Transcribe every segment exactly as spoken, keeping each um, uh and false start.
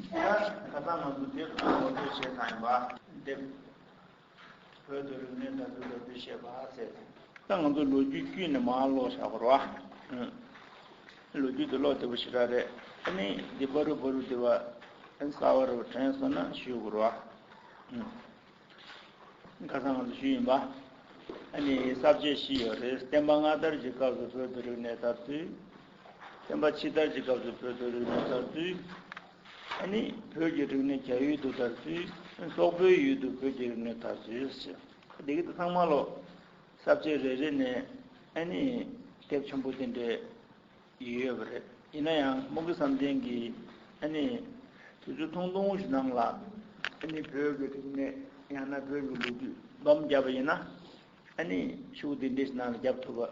ད་ཁ་སང་ང་ཚོ་དེབ་ཚང་ངོ་སྤྲོད་བྱས་ཚར་ཡིན་པ། དེབ་བོད་དུ་རིག་གནས་དར་སྤེལ་ལོ་རྒྱུས་བཤད་པ་ཟེར། ད་ང་ཚོ་ལོ་རྒྱུས་བསྐྱུར་ནས་མར་ཀློག་བཞག་པ་རེད་བ། ལོ་རྒྱུས་དེ་ཀློག་བདེ་པོ་ཞེ་དྲག་རེད། ཨ་ནི་འདི་བར་དུ་བར་དུ་དེ་བ་གསར་བ་རུ་དྲན་སོང་ན་ཞུ་དགོས་རེད་བ། ཁ་སང་ང་ཚོ་ཞུས་ཡིན་པ། ཨ་ནི་ས་བཅད་བཞི་ཡོད་རེད། བསྟན་པ་སྔ་དར་གྱི་སྐབས་སུ་བོད་དུ་རིག་གནས་དར་ཚུལ། བསྟན་པ་ཕྱི་དར་གྱི་སྐབས་སུ་བོད་དུ་རིག་གནས་དར་ཚུལ། ཨ་ནི་བོད་ཀྱི་རིག་གནས་རྒྱ་ཡུལ་དུ་དར་ཚུལ། སོག་པོའི་ཡུལ་དུ་བོད་ཀྱི་རིག་གནས་དར་ཚུལ་ཟེར། འདི་གི་ཚང་མ་ལོ། ས་བཅད་རེ་རེ་ནས་ཨ་ནི་དེབ་ཆེན་པོ་དེ་འདྲས་ཡོད་པ་རེད། ཡིན་ན་ཡང་སྨོན་གུ་བསམ་གཏན་གྱིས་ཨ་ནི་དུས་ཚོད་ཐུང་ཐུང་ཞིག་ནང་ལ་ཨ་ནི་བོད་ཀྱི་རིག་གནས་ཡང་ན་བོད་ཀྱི་ལོ་རྒྱུས་སྡོམ་བརྒྱབ་པ་ཡིན་ན་ཨ་ནི་ཤུགས་དེ་འདྲས་ཞིག་ནང་ལ་བརྒྱབ་ཐུབ་པ་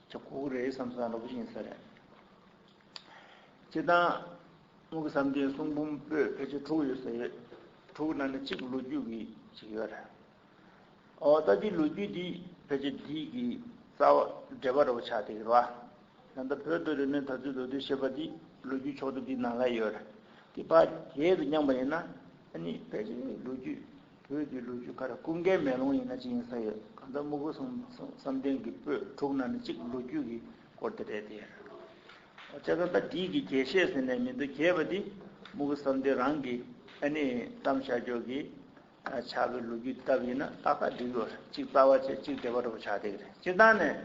ཆགས་ཀྱི་རེད་བསམ་བསམ་འདྲ་པོ་ཞིག་ཡིན་ས་རེད། སྤྱིར་བཏང་སྨོན་གུ་བསམ་གཏན་གསུང་འབུམ་པོད་ཕལ་ཆེར་དྲུག་ཡོད་ས་ཡོད། དྲུག་ནང་ནས་གཅིག་ལོ་རྒྱུས་ཀྱི་ཞིག་ཡོད་རེད། ཨོ་ད་འདི་ལོ་རྒྱུས་འདི་ཕལ་ཆེར་འདི་གི་རྩ་བ་འགྲེལ་པ་འདྲ་པོ་ཆགས་བསྡད་ཀྱི་རེད་བ། ད་ལྟ་བོད་དུ་རིག་གནས་དར་ཚུལ་ལོ་རྒྱུས་བཤད་པ་འདི་ལོ་རྒྱུས་ཕྱོགས་བསྡུས་འདི་ནང་ལ་ཡོད་རེད། འདི་ཕར་རྒྱས་སུ་བསྙངས་པ་ཡིན་ན་ཨ་ནི་ཕལ་ཆེར་ལོ་རྒྱུས་བོད་ཀྱི་ལོ་རྒྱུས་ཁ་ར་ཀུན་མཁྱེན་མེ་ལོང་ཡིན་ན་ཅི་ཡིན་ས་ཡོད། གང་ལྟར་སྨུག་པོ་བསམ་བསམ་གཏན་གྱི་པོད་དྲུག་ནང་ནས་གཅིག་ལོ་རྒྱུས་ཀྱི་སྐོར་དེ་རེད་དེ། བྱས་ཙང་ད་འདི་གི་རྒྱས་བཤད་ཟེར་ནས་མི་འདུག་རྒྱས་པ་འདི་སྨུག་པོ་བསམ་གཏན་རང་གི་ཨ་ནི་གཏམ་བཤད་ཕྱོགས་ཀྱི་ཆགས་པའི་ལོ་རྒྱུས་ལྟ་བུ་ཡིན་ན་ཏག་ཏག་འགྲིག་ཡོད་རེད། གཅིག་རྩ་བ་བྱས་གཅིག་འགྲེལ་པ་འདྲ་པོ་ཆགས་བསྡད་ཀྱི་རེད། སྤྱིར་བཏང་ནས་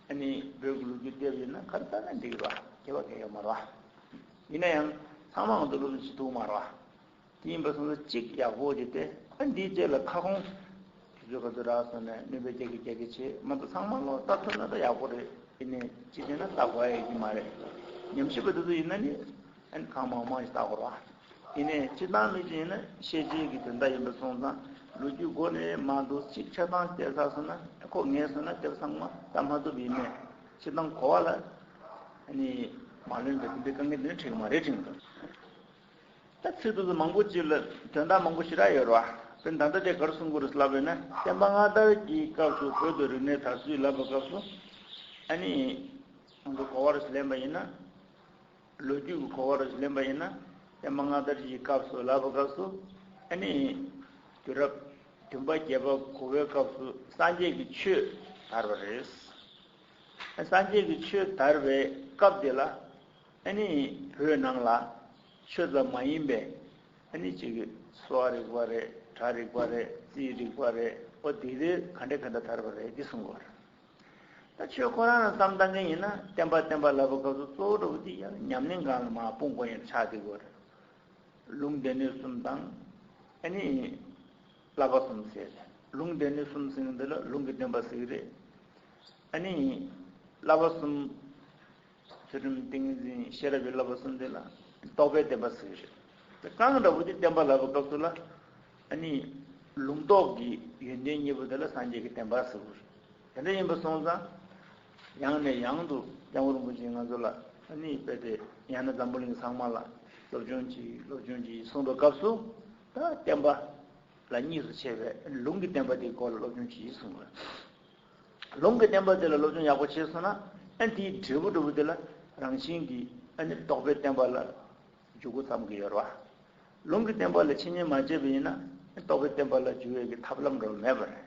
ཨ་ནི་བོད་ཀྱི་ལོ་རྒྱུས་བལྟས་པ་ཡིན་ན་ག་རེ་ལྟ་ན་འགྲིག་གི་རེད་བ། ཁྱད་པར་གང་ཡང་ཡོད་མ་རེད་བ། ཡིན་ན་ཡང་ཚང་མ་ང་ཚོ་སློབ་སྦྱོང་བྱེད་ཐུབ་མ་རེད་བ། དེ་ཡིན་པ་སོང་ཙང་གཅིག་ཡག་པོ་བྱས་ཏེ་ཨ་འདིའི་རྗེས་ལ་ཁ་སྐོང་དུས་ཚོད་ག་ཚོད་རག་སོང་ནས་སྣོན་པ་རྒྱག་གི་རྒྱག་གི་བྱེད་མ་གཏོགས་ཚང་མ་ལོག་ལྟ་ཐུབ་ན་ད་ཡག་པོ་རེད། ཡིན་ནའི་ཅི་བྱས་ན་ལྟ་དགོས་ཡ་ཡོད་ཀྱི་མ་རེད། ཉམས་ཞིབ་པ་དེ་ཚོ་ཡིན་ན་ནི་ཨ་ནི་གང་མང་མང་ཞིག་ལྟ་དགོས་རེད་བ། ཡིན་ནའི་སྤྱིར་བཏང་མི་གཅིག་ཡིན་ན་ཤེས་བྱའི་གི་དོན་དག་ཡིན་པ་སོང་ཙང་ལོ་རྒྱུས་མགོ་ནས་མར་འདུག་ཅིག་ཆ་ཚང་བལྟས་ཚར་སོང་ན་ཁོ་ངེས་སོང་ན་དེབ་ཚང་མ་ལྟ་མ་ཐུབ་ཡིན་ནའི་སྤྱིར་བཏང་གོ་བ་ལ་ཨ་ནི་མ་ལོན་པའི་དེ་འདྲའི་དཀའ་ངལ་དེ་འདྲ་འཕྲད་ཀྱི་མ་རེད་དྲན་གྱི་འདུག་ད་ཚིག་དེ་ཚོ་མང་པོ་ཅིག་ལ་དོན་དག་མང་པོ་ཞེ་དྲག་ཡོད་རེད་བ། དཔེར་ན་ད་ལྟ་དེ་ག་རེ་གསུང་གི་རེད་ལབ་པ་ཡིན་ན་བསྟན་པ་སྔ་དར་གྱི་སྐབས་སུ་བོད་དུ་རིག་གནས་དར་ཚུལ་ལབ་པའི་སྐབས་སུ་ཨ་ནི་ང་ཚོ་གོ་བ་རེ་ཞིག་ལེན་པ་ཡིན་ན། ལོ་རྒྱུས་ཀྱི་གོ་བ་རེ་ཞིག་ལེན་པ་ཡིན་ན་བསྟན་པ་སྔ་དར་གྱི་སྐབས་སུ་ལབ་པའི་སྐབས་སུ་ཨ་ནི་དུས་རབས་བདུན་པ་བརྒྱད་པ་གོ་བའི་སྐབས་སུ་སངས་རྒྱས་ཀྱི་ཆོས་དར་བ་རེད། སངས་རྒྱས་ཀྱི་ཆོས་དར་བའི་སྐབས་དེ་ལ་ཨ་ནི་བོད་ནང་ལ་ཆོས་ཙམ་མ་ཡིན་པའི་ཨ་ནི་གཅིག་གི་གསོ་བ་རིག་པ་རེད། གྲྭ་རིག་པ་རེད། རྩིས་རིག་པ་རེད། ཨོ་དེ་དེ་ག་འདྲ་ག་འདྲ་དར་བ་རེད་འདི་གསུང་དགོས་རེད། ད་ཆོས་ཁོ་རང་ལ་བསམ་བཏང་མཁན་ཡིན་ན་བསྟན་པ་བསྟན་པ་ལབ་པའི་སྐབས་སུ་གཙོ་བོ་འདྲ་བོ་དེ་ཡང་ཉམས་ལེན་སྒང་ལ་མར་སྤུངས་དགོས་ཡིན་ཆགས་བསྡད་དགོས་རེད། ལུང་སྡེ་སྣོད་གསུམ་དང་ཨ་ནི་བསླབ་པ་གསུམ་ཟེར། ལུང་སྡེ་སྣོད་གསུམ་ཟེར་མཁན་འདི་ལ་ལུང་གི་བསྟན་པ་ཟེར་གི་རེད། ཨ་ནི་བསླབ་པ་གསུམ་ཚུལ་ཁྲིམས་ཏིང་ངེ་འཛིན་ཤེས་རབ་ཀྱི་བསླབ་པ་གསུམ་དེ་ལ་རྟོགས་པའི་བསྟན་པ་ཟེར་གི་རེད། དེ་གང་འདྲ་བོ་དེ་བསྟན་པ་ལབ་པའི་སྐབས་སུ་ལ་ཨ་ནི་ལུང་རྟོགས་ཀྱི་ཡོན་ཏན་གཉིས་པོ་དེ་ལ་སངས་རྒྱས་ཀྱི་བསྟན་པ་ཟེར་གི་རེད། དེ་འདྲ་ཡིན་པ་སོང་ཙང་ཡང་ནས་ཡང་དུ་སྐྱབས་མགོན་རིན་པོ་ཆེས་ང་ཚོ་ལ་ཨ་ནི་དཔེ་དེ་ཡང་ན་འཛམ་བུ་གླིང་ཚང་མ་ལ་སློབ་སྦྱོང་གྱིས་སློབ་སྦྱོང་གྱིས་གསུངས་པའི་སྐབས་སུ་ད་བསྟན་པ་ལ་གཉིས་སུ་ཕྱེ་བའི་ལུང་གི་བསྟན་པ་དེའི་སྐོར་ལ་སློབ་སྦྱོང་གྱིས་གསུངས་པ། ལུང་གི་བསྟན་པ་དེ་ལ་སློབ་སྦྱོང་ཡག་པོ་བྱས་སོང་ན་ཨ་དེའི་འབྲས་བུ་འདྲ་བོ་དེ་ལ་རང་བཞིན་གྱིས་ཨ་ནི་རྟོགས་པའི་བསྟན་པ་ལ་འཇུག་སྒོ་བརྩམ་གྱི་ཡོད་རེད་བ། ལུང་གི་བསྟན་པ་ལ་འཆད་ཉན་མ་བྱས་པ་ཡིན་ན་རྟོགས་པའི་བསྟན་པ་ལ་འཇུག་ཡས་ཀྱི་ཐབས་ལམ་འདྲ་བོ་མེད་པ་རེད།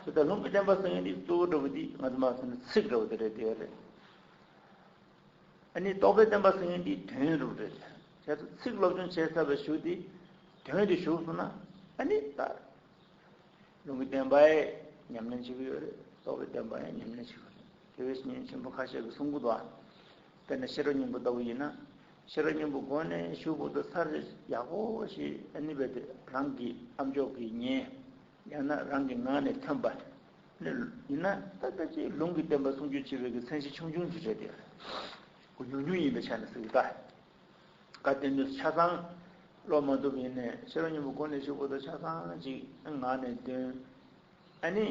དེ་ལྟར་ལུང་གི་བསྟན་པ་ཟེར་མཁན་འདི་གཙོ་བོ་འདྲ་བོ་འདི་ང་ཚོ་མ་ཟེར་ན་ཚིག་འདྲ་བོ་དེ་རེད་དེ་རེད། ཨ་ནི་རྟོགས་པའི་བསྟན་པ་ཟེར་མཁན་འདི་དོན་རུ་རེད། བྱས་ཙང་ཚིག་སློབ་སྦྱོང་བྱས་ཚར་བའི་གཞུག་དེ་དོན་དེ་ཞུགས་སོང་ན་ཨ་ནི་ད་ལུང་གི་བསྟན་པ་ཡང་ཉམས་ལེན་བྱེད་ཀྱི་ཡོད་རེད། རྟོགས་པའི་བསྟན་པ་ཡང་ཉམས་ལེན་བྱེད་ཀྱི་ཡོད་རེད། དགེ་བའི་བཤེས་གཉེན་ཆེན་པོ་ཁ་ཤས་ཀྱིས་གསུང་གི་འདུག་ཨ། དཔེར་ན་ཤེས་རབ་སྙིང་པོ་ལྟ་བུ་ཡིན་ན་ཤེས་རབ་སྙིང་པོ་མགོ་ནས་གཞུག་བར་དུ་ཚར་རེ་ཡག་པོ་ཞིག་ཨ་ནི་བས་དེ་རང་གི་ཨ་མཆོག་གིས་ཉན། ཡང་ན་རང་གི་ངག་ནས་ཐོན་པ། ནི་ཡིན་ན་ད་ལྟ་ཅིག་ལུང་གི་བསྟན་པ་སྲུང་སྐྱོབ་བྱེད་པའི་གི་མཚན་གཞི་ཆུང་ཆུང་ཅིག་རེད་དེ། ཁོ་ཉུང་ཉུང་ཡིན་པའི་ཆ་ནས་ཟེར་གི་ད། ག་དེ་ནི་ཆ་ཚང་ཀློག་མ་ཐུབ་ཡིན་ནའི་ཤེས་རབ་སྙིང་པོ་མགོ་ནས་གཞུག་བར་དུ་ཆ་ཚང་ཅིག་ངག་ནས་འདོན། ཨ་ནི།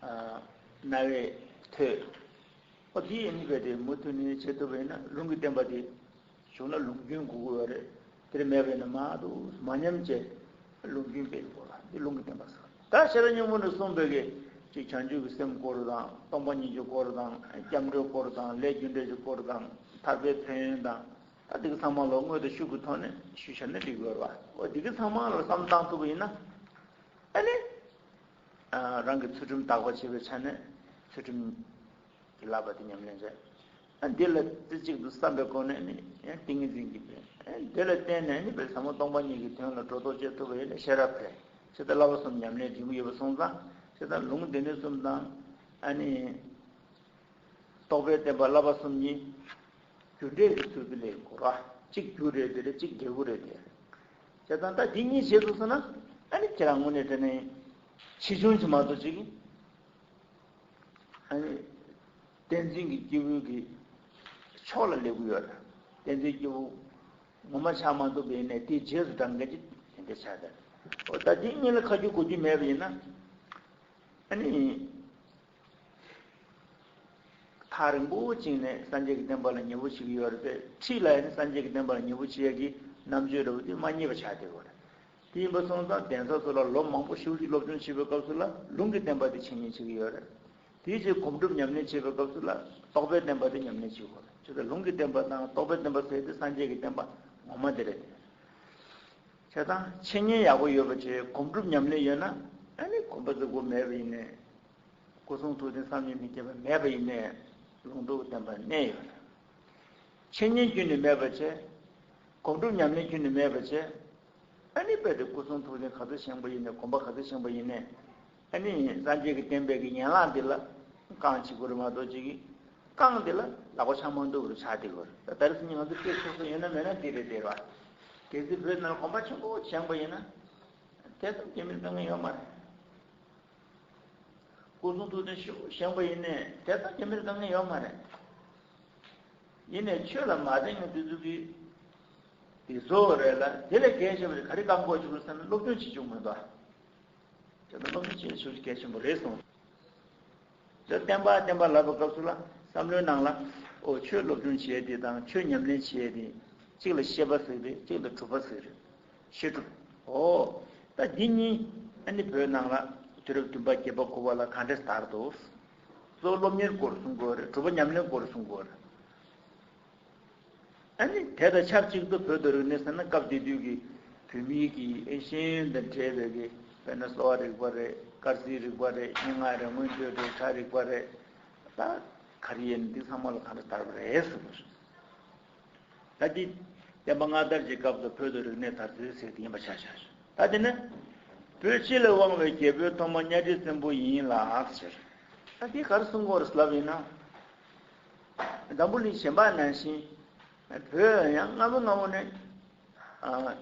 རྣ་བས་ཐོས། ཨོ་དེ་ཡིན་པས་དེ་མུ་མཐུད་ནས་བྱེད་ཐུབ་པ་ཡིན་ན་ལུང་གི་བསྟན་པ་དེ། བྱུང་ན་ལུང་རྒྱུན་དགོས་ཀྱི་ཡོད་རེད། དེར་མེད་པས་ན་མ་གཏོགས་མ་ཉམས་བྱས་ལུང་རྒྱུན་སྤེལ་དགོས་ལ་འདི་ལུང་གི་བསྟན་པ་ཟེར། ད་ཤེས་རབ་སྙིང་པོ་ནས་གསུངས་པའི་གི་ཅིག་བྱང་ཆུབ་ཀྱི་སེམས་སྐོར་དང་སྟོང་པ་ཉིད་ཀྱི་སྐོར་དང་སྐྱབས་འགྲོའི་སྐོར་དང་ལས་རྒྱུ་འབྲས་ཀྱི་སྐོར་དང་ཐར་པའི་ཕན་ཡོན་དང་ ད་འདི་གི་ཚང་མ་ལོ་དངོས་དང་ཤུགས་ཀྱི་ཐོག་ནས་ཞུས་བཞག་ན་འགྲིག་གི་ཡོད་རེད་བ། འོ་འདི་གི་ཚང་མ་ལ་བསམ་བློ་བཏང་ཐུབ་པ་ཡིན་ན། ཨ་ནི། ཨ། རང་གི་ཚུལ་ཁྲིམས་དག་པ་བྱེད་པའི་ཆ་ནས་ཚུལ་ཁྲིམས་ཀྱི་བསླབ་པ་དེ་ཉམས་ལེན་བྱས། ཨ། འདི་ལ་རྩེ་གཅིག་ཏུ་བསམ་པའི་སྒོ་ནས་ནི་ཡང་ཏིང་ངེ་འཛིན་གྱི་དཔེ། ཨ། འདི་ལ་བརྟེན་ནས་ནི་བའི་ཟབ་མོ་སྟོང་པ་ཉིད་ཀྱི་དོན་ལ་སྒྲོ་འདོགས་གཅོད་ཐུབ་པ་ཡིན་ན་ཤེས་རབ་འཕེལ། ཇི་ལྟར་བསླབ་པ་གསུམ་ཉམས་ལེན་འབྲས་བུ་ཡོད་པ་སོང་ཙང་། ཇི་ལྟར་ལུང་སྡེ་སྣོད་གསུམ་དང་། ཨ་ནི། རྟོགས་པའི་བསྟན་པ་བསླབ་པ་གསུམ་གཉིས། རྒྱུ་འབྲས་ཀྱི་ཚུལ་དུ་ལས་གོ་ར། གཅིག་རྒྱུ་རེད་དེ་རེད། གཅིག་འབྲས་བུ་རེད་དེ། བྱས་ཙང་ད་འདི་གཉིས་བྱས་སོང་ཟེར་ན། ཨ་ནི་ཁྱེད་རང་དངོས་གནས་དྲན་ནས་ཆེ་ཆུང་ཅིག་མ་གཏོགས་ཅིག་ཨ་ནི་བསྟན་འཛིན་གྱི་སྐྱེས་བུ་གི་ཕྱོགས་ལ་སླེབས་ཀྱི་ཡོད་རེད། བསྟན་འཛིན་སྐྱེས་བུ་ངོ་མ་ཆགས་མ་ཐུབ་པ་ཡིན་ནའི་དེའི་རྗེས་སུ་འབྲང་མཁན་ཅིག་དེ་འདྲ་ཆགས་ཀྱི། འོ་ད་འདི་གཉིས་ལ་ཁ་རྒྱུ་གོ་རྒྱུ་མེད་པ་ཡིན་ན། ཨ་ནི། ཐག་རིང་པོ་བཅིངས་ནས་སངས་རྒྱས་ཀྱི་བསྟན་པ་ལ་ཉེ་བོ་བྱེད་ཀྱི་ཡོད་རེད་པས། འཁྲིས་ལ་ཡང་ནི་སངས་རྒྱས་ཀྱི་བསྟན་པ་ལ་ཉེ་བོ་བྱེད་ཡག་གི་རྣམ་དཔྱོད་འདྲ་བོ་དེ་མ་རྙེད་པ་ཆགས་བསྡད་ཡོད་རེད། དེ་ཡིན་པ་སོང་ཙང་གདན་ས་ཚོ་ལ་ལོ་མང་པོ་ཞེ་པོ་ཅིག་སློབ་སྦྱོང་བྱེད་པའི་སྐབས་སུ་ལ་ལུང་གི་བསྟན་པ་དེ་འཆད་ཉན་བྱེད་ཀྱི་ཡོད་རེད། དེའི་རྗེས་སྒོམ་སྒྲུབ་ཉམས་ལེན་བྱེད་པའི་སྐབས་སུ་ལ་རྟོགས་པའི་བསྟན་པ་དེ་ཉམས་ལེན་བྱེད་དགོས་རེད། བྱས་ཙང་ལུང་གི་བསྟན་པ་དང་རྟོགས་པའི་བསྟན་པ་ཟེར་དེ་སངས་རྒྱས་ཀྱི་བསྟན་པ་ངོ་མ་དེ་རེད། བྱས་ཙང་འཆད་ཉན་ཡག་པོ་ཡོད་པ་བྱས། སྒོམ་སྒྲུབ་ཉམས་ལེན་ཡོད་ན། ཨ་ནི་སྒོམ་པ་རྫིག་པོ་མེད་པ་ཡིན་ནའི། སྐུ་གསུང་ཐུགས་རྟེན་བསམ་གྱིས་མི་ཁྱབ་པ་མེད་པ་ཡིན་ནའི། ལུང་རྟོགས་བསྟན་པ་གནས་ཡོད་རེད། འཆད་ཉན་ཁྱོན་ནས་མེད་པ་བྱས། སྒོམ་སྒྲུབ་ཉམས་ལེན་ཁྱོན་ནས་མེད་པ་བྱས། ཨ་ནི་རྦད་དེ་སྐུ་གསུང་ཐུགས་རྟེན་ག་ཚོད་བཞེངས་པ་ཡིན་ནའི། དགོན་པ་ག་ཚོད་བཞེངས་པ་ཡིན་ནའི། ཨ་ནི་སངས་རྒྱས་ཀྱི་བསྟན་པའི་གི་ཡན་ལག་འདི་ལ་རྐང་གཅིག་པུ་རེད་མ་གཏོགས་ཅིག་གི། རྐང་འདི་ལ་ལག་པ་འཆང་མ་ཐུབ་པ་ཆགས་བསྡད་ཡོད་རེད། ད་ད་རེས་ང་ཚོ་སྐད་ཆོག་ས་ཡོད་ན་མེད་ན་འདི་རེད་དེ་རེད་བ། གལ་སྲིད་བོད་ནང་དགོན་པ་ཆེན་པོ་བཞེངས་པ་ཡིན་ན། དེ་ཙམ་རྒྱ་མིར་དཀའ་ངལ་ཡོད་མ་རེད། སྐུ་གསུང་ཐུགས་རྟེན་ཞིག་བཞེངས་པ་ཡིན་ནའི་དེ་ཙམ་རྒྱ་མིར་དཀའ་ངལ་ཡོད་མ་རེད། ཡིན་ནའི་ཆོས་ལ་མ་བརྟེན་མཁན་དེ་ཚོ་གིས་དེ་བཟོ་བ་རེད་ལ། དེ་ལས་གལ་ཆེ་བ་རེད། ག་རེ་བཀག་འགོག་བྱེད་དགོས་ཟེར་ན་སློབ་སྦྱོང་བྱེད་བཅུག་མི་འདུག་དེ་ལ་སློབ་སྦྱོང་བྱེད་ཤུགས་གལ་ཆེན་པོ་རེད་གསུངས། དེ་བསྟན་པ་བསྟན་པ་ལབ་པའི་སྐབས་སུ་ལ་བསམ་བློའི་ནང་ལ། ཨོ་ཆོས་སློབ་སྦྱོང་བྱེད་ཡས་དེ་དང་ཆོས་ཉམས་ལེན་བྱེད་ཡས་དེ། གཅིག་ལ་ཤེས་པ་ཟེར་རེད། གཅིག་ལ་གྲུབ་པ་ཟེར་རེད། ཤེས་གྲུབ། ཨོ། ད་འདི་གཉིས་ཨ་ནི་བོད་ནང་ལ་དུས་རབས་བདུན་པ་བརྒྱད་པ་དགུ་པ་ལ་གང་འདྲ་དར་འདུག་གཙོ་བོ་སློབ་གཉེར་སྐོར་གསུང་དགོས་རེད། གྲུབ་པ་ཉམས་ལེན་སྐོར་གསུང་དགོས་རེད། ཨ་ནི་དེ་དང་ཆབས་ཅིག་ཏུ་བོད་དུ་རིག་གནས་ཟེར་ན་སྐབས་དེ་དུས་ཀྱི་བོད་མིའི་གི་ཨེ་ཤེས་ཡོན་དང་འབྲེལ་བའི་གི། དཔེར་ན་གསོ་བ་རིག་པ་རེད། སྐར་རྩིས་རིག་པ་རེད། སྙན་ངག་རེད། མངོན་བརྗོད་རེད། གྲྭ་རིག་པ་རེད། ད་ག་རེ་ཡིན། འདི་ཚང་མ་ལ་གང་འདྲ་དར་བ་རེད་ཟེར་བ་རེད། ད་འདི་བསྟན་པ་སྔ་དར་གྱི་སྐབས་སུ་བོད་དུ་རིག་གནས་དར་ཚུལ་ཟེར་དེ་ཡིན་པ་ཆ་བཞག། ད་དེ་ནི་བོད་སྤྱི་ལ་དབང་བའི་རྒྱལ་པོའི་ཐོག་མ་གཉའ་ཁྲི་བཙན་པོ་ཡིན་ལ་ཟེར། ད་འདི་ག་རེ་གསུང་གི་ཡོད་རེད་ལབ་ཡིན་ན། འཛམ་བུ་གླིང་གཞན་པ་ནང་བཞིན་བོད་ཡང་སྔ་མོ་སྔ་མོ་ནས། ཨ།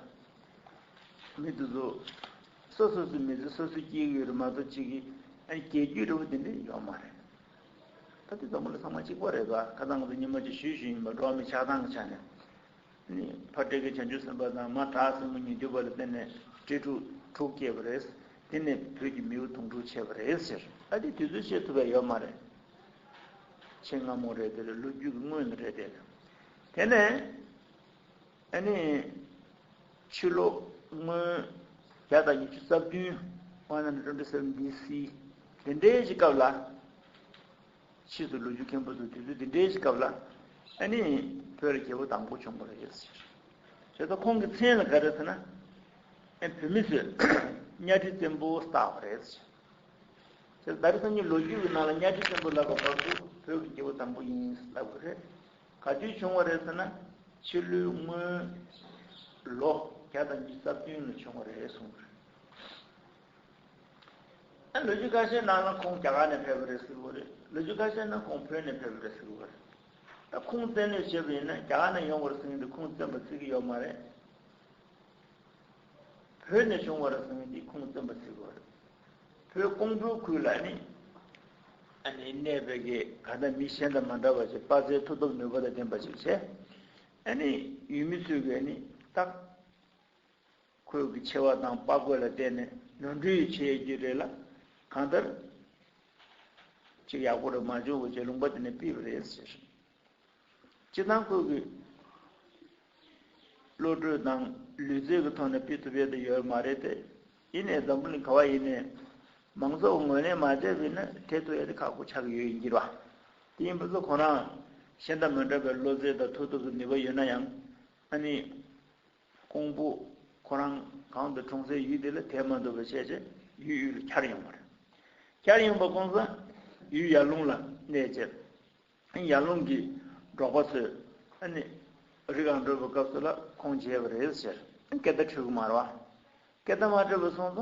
མི་དེ་ཚོ་སོ་སོ་སོའི་མི་ཚེ་སོ་སོས་སྐྱེལ་གྱི་ཡོད་རེད་མ་གཏོགས་གཅིག་གིས་ཨ་རྒྱལ་རྒྱུད་འདྲ་བོ་དེ་འདྲ་ཡོད་མ་རེད། ད་དེ་འཛམ་བུ་གླིང་ཚང་མ་གཅིག་པ་རེད་པ། ཁ་སང་ང་ཚོ་ཉི་མ་གཅིག་ཞུས་ཞུས་ཡིན་པ། འགྲོ་བ་མི་ཆགས་སྡང་གི་ཆ་ནས། ནི་ཕ་འབྲས་དགེ་བྱང་ཆུབ་སེམས་དཔའ་དང་མ་བྲག་སྲིན་མོ་ཉི་འདུས་པ་ལ་བརྟེན་ནས་འབྲས་དྲུག་དྲུག་སྐྱེས་པ་རེད། དེ་ནས་བོད་ཀྱི་མིའུ་གདུང་དྲུག་ཆད་པ་རེད་ཟེར། ཨ་དེ་དུས་ཚོད་བཤད་ཐུབ་པ་ཡོད་མ་རེད། ཆེས་སྔ་མོ་རེད་དེ། ལོ་རྒྱུས་ཀྱི་སྔོན་ནས་རེད་དེ། དེ་ནས། ཨ་ནི། ཕྱི་ལོ་སྔོན་བརྒྱ་དང་ཉི་ཤུ་རྩ་བདུན། one hundred twenty-seven B C དེ་འདྲའི་ཞིག་སྐབས་ལ། ཕྱིས་སུ་ལོ་རྒྱུས་མཁན་པོ་ཚོས་དུས་ཚོད་དེ་འདྲའི་ཞིག་སྐབས་ལ། ཨ་ནི། བོད་ལ་རྒྱལ་པོ་དང་པོ་བྱུང་བ་རེད་ཟེར། བྱས་ཙང་ཁོང་གི་མཚན་ལ་ག་རེ་ཟེར་ན། ཨ། བོད་མི་ཚོས་གཉའ་ཁྲི་བཙན་པོ་བཏགས་པ་རེད་ཟེར། དེ་ད་རེས་སང་ཉིན་ལོ་རྒྱུས་ཀྱི་ནང་ལ་གཉའ་ཁྲི་བཙན་པོ་ལབ་པའི་སྐབས་སུ་བོད་ཀྱི་རྒྱལ་པོ་དང་པོ་ཡིན་ལབ་དགོས་རེད། ག་དུས་བྱུང་བ་རེད་ཟེར་ན། ཕྱི་ལོའི་སྔོན་ལོ་བརྒྱ་དང་ཉི་ཤུ་རྩ་བདུན་ལ་བྱུང་བ་རེད་གསུངས་པ་རེད། ཨ། ལོ་རྒྱུས་ཁ་ཤས་ནང་ལ་ཁོང་རྒྱ་གར་ནས་ཕེབས་པ་རེད་ཟེར་གྱི་ཡོད་རེད། ལོ་རྒྱུས་ཁ་ཤས་ནང་ཁོང་བོད་ནས་ཕེབས་པ་རེད་ཟེར་གྱི་ཡོད་རེད། ད་ཁོང་བཙན་གནོན་བྱས་པ་ཡིན་ན་རྒྱ་གར་ནས་ཡོང་བ་རེད་ཟེར་མཁན་དེ་ཁོང་བཙན་པ་བརྩི་གི་ཡོད་མ་རེད། བོད་ནས་བྱུང་བ་རེད་ཟེར་མཁན་དེ་ཁོང་བཙན་པ་བརྩི་གི་ཡོད་རེད། བོད་ཀོང་པོའི་ཁུལ་ལ་ནི། ཨ་ནི་གནས་པའི་གི་ག་ད་མི་གཞན་དང་མ་འདྲ་བ་ཞིག་དཔའ་རྩལ་མཐུ་སྟོབས་ནུས་པ་དང་ལྡན་པ་ཞིག་བྱས། ཨ་ནི་ཡུལ་མི་ཚོས་གི་ནི་ཏག་ཁོས་གི་ཆེ་བ་དང་དཔའ་རྒོད་ལ་བརྟེན་ནས་ནོར་འཁྲུལ་བྱེད་རྒྱུ་རེད་ལ། གང་ལྟར་ཅིག་ཡག་པོ་རེད་མ་བྱུང་བ་བྱས་ལུང་པ་དེ་ནས་ཕུད་པ་རེད་ཟེར། སྤྱིར་བཏང་ཁོས་གི་བློ་གྲོས་དང་ལུས་རྩལ་གྱི་ཐོག་ནས་ཕུད་ཐུབ་ཡས་དེ་ཡོད་མ་རེད་དེ། ཡིན་ནའི་འཛམ་བུ་གླིང་ག་བ་ཡིན་ནའི་མང་ཚོགས་ངོས་ལེན་མ་བྱས་པ་ཡིན་ན་དེ་ཐུབ་ཡས་དེ་ཁག་པོ་ཆགས་ཀྱི་ཡོད་ཡིན་གྱི་རེད་བ། དེ་ཡིན་པ་ཚོ་ཁོ་རང་གཞན་དང་མི་འདྲ་བའི་བློ་རྩལ་དང་མཐུ་སྟོབས་ཀྱི་ནུས་པ་ཡོད་ན་ཡང་། ཨ་ནི་ཀོང་པོ་ཁོ་རང་གང་དུ་འཁྲུངས་སའི་ཡུལ་དེ་ལ་དེ་མ་འདོད་པ་བྱས་བྱས་ཡུལ་ཡུལ་ལ་འཁྱར་ཡོང་བ་རེད། འཁྱར་ཡོང་པ་གོང་ས་ཡུལ་ཡར་ཀླུང་ལ་གནས་བྱས། ཡར་ཀླུང་གི་འབྲོག་པ་ཚོས་ཨ་ནི་རི་སྒང་འགྲོ་བའི་སྐབས་སུ་ལ་ཁོང་མཇལ་བ་རེད་ཟེར། སྐད་བརྡ་འཕྲོད་ཀྱི་མ་རེད་བ། སྐད་བརྡ་མ་འཕྲོད་པ་སོང་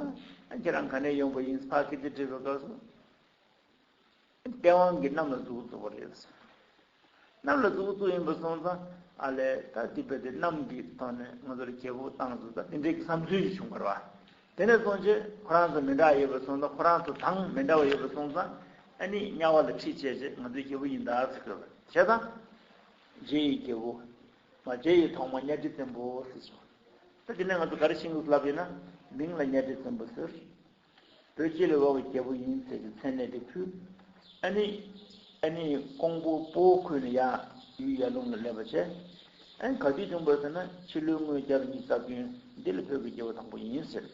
ཙང་ཁྱེད་རང་ག་ནས་ཡོང་པ་ཡིན་ཕར་སྐད་ཆ་དྲིས་པའི་སྐབས་སུ། སྟེས་དབང་གིས་གནམ་ལ་གཟུགས་བཙུགས་པ་རེད། གནམ་ལ་གཟུགས་བཙུགས་ཡིན་པ་སོང་ཙང་ཨ་ལས་ད་འདི་བས་དེ་གནམ་གྱི་ཐོག་ནས་ང་ཚོར་རྒྱལ་པོ་བཏང་ཚུལ་དང་དེ་འདྲའི་བསམ་ཚུལ་ཞིག་བྱུང་བ་རེད་བ། དེ་ནས་བཟུང་རྗེས་ཁོ་རང་ཚོ་མི་འདྲ་ཡོད་པ་སོང་ཙང་ཁོ་རང་ཚོ་དང་མི་འདྲ་བ་ཡོད་པ་སོང་ཙང་ཨ་ནི་དམྱལ་བ་ལ་ཁྲིད་བྱས་རྗེས་ང་ཚོའི་རྒྱལ་པོ་ཡིན་ད་ཟེར་དགོས་པ་བྱས་ཙང་། རྗེ་ཡི་རྒྱལ་པོ། མ་རྗེ་ཡི་ཐོག་མ་གཉའ་ཁྲི་བཙན་པོ་ཟེར་བྱུང་། ད་དེ་ནས་ང་ཚོ་ག་རེ་ཤེས་དགོས་ལབ་ཡིན་ན་མིང་ལ་གཉའ་ཁྲི་བཙན་པོ་ཟེར། བོད་སྤྱི་ལ་དབང་བའི་རྒྱལ་པོ་ཡིན་ཟེར་གྱི་མཚན་གནས་དེ་ཕུལ། ཨ་ནི། ཨ་ནི་ཀོང་པོ་སྤོ་བོ་ཁུལ་ནས་ཡར་ཡུལ་ཡར་ཀླུང་ལ་སླེབས་པ་བྱས། ཨ་ནི་ག་དུས་བྱུང་བ་ཟེར་ན་ཕྱི་ལོའི་ལྔ་བརྒྱ་དང་ཉི་ཤུ་རྩ་བདུན་འདི་ལ་བོད་ཀྱི་རྒྱལ་པོ་དང་པོ་ཡིན་ཟེར།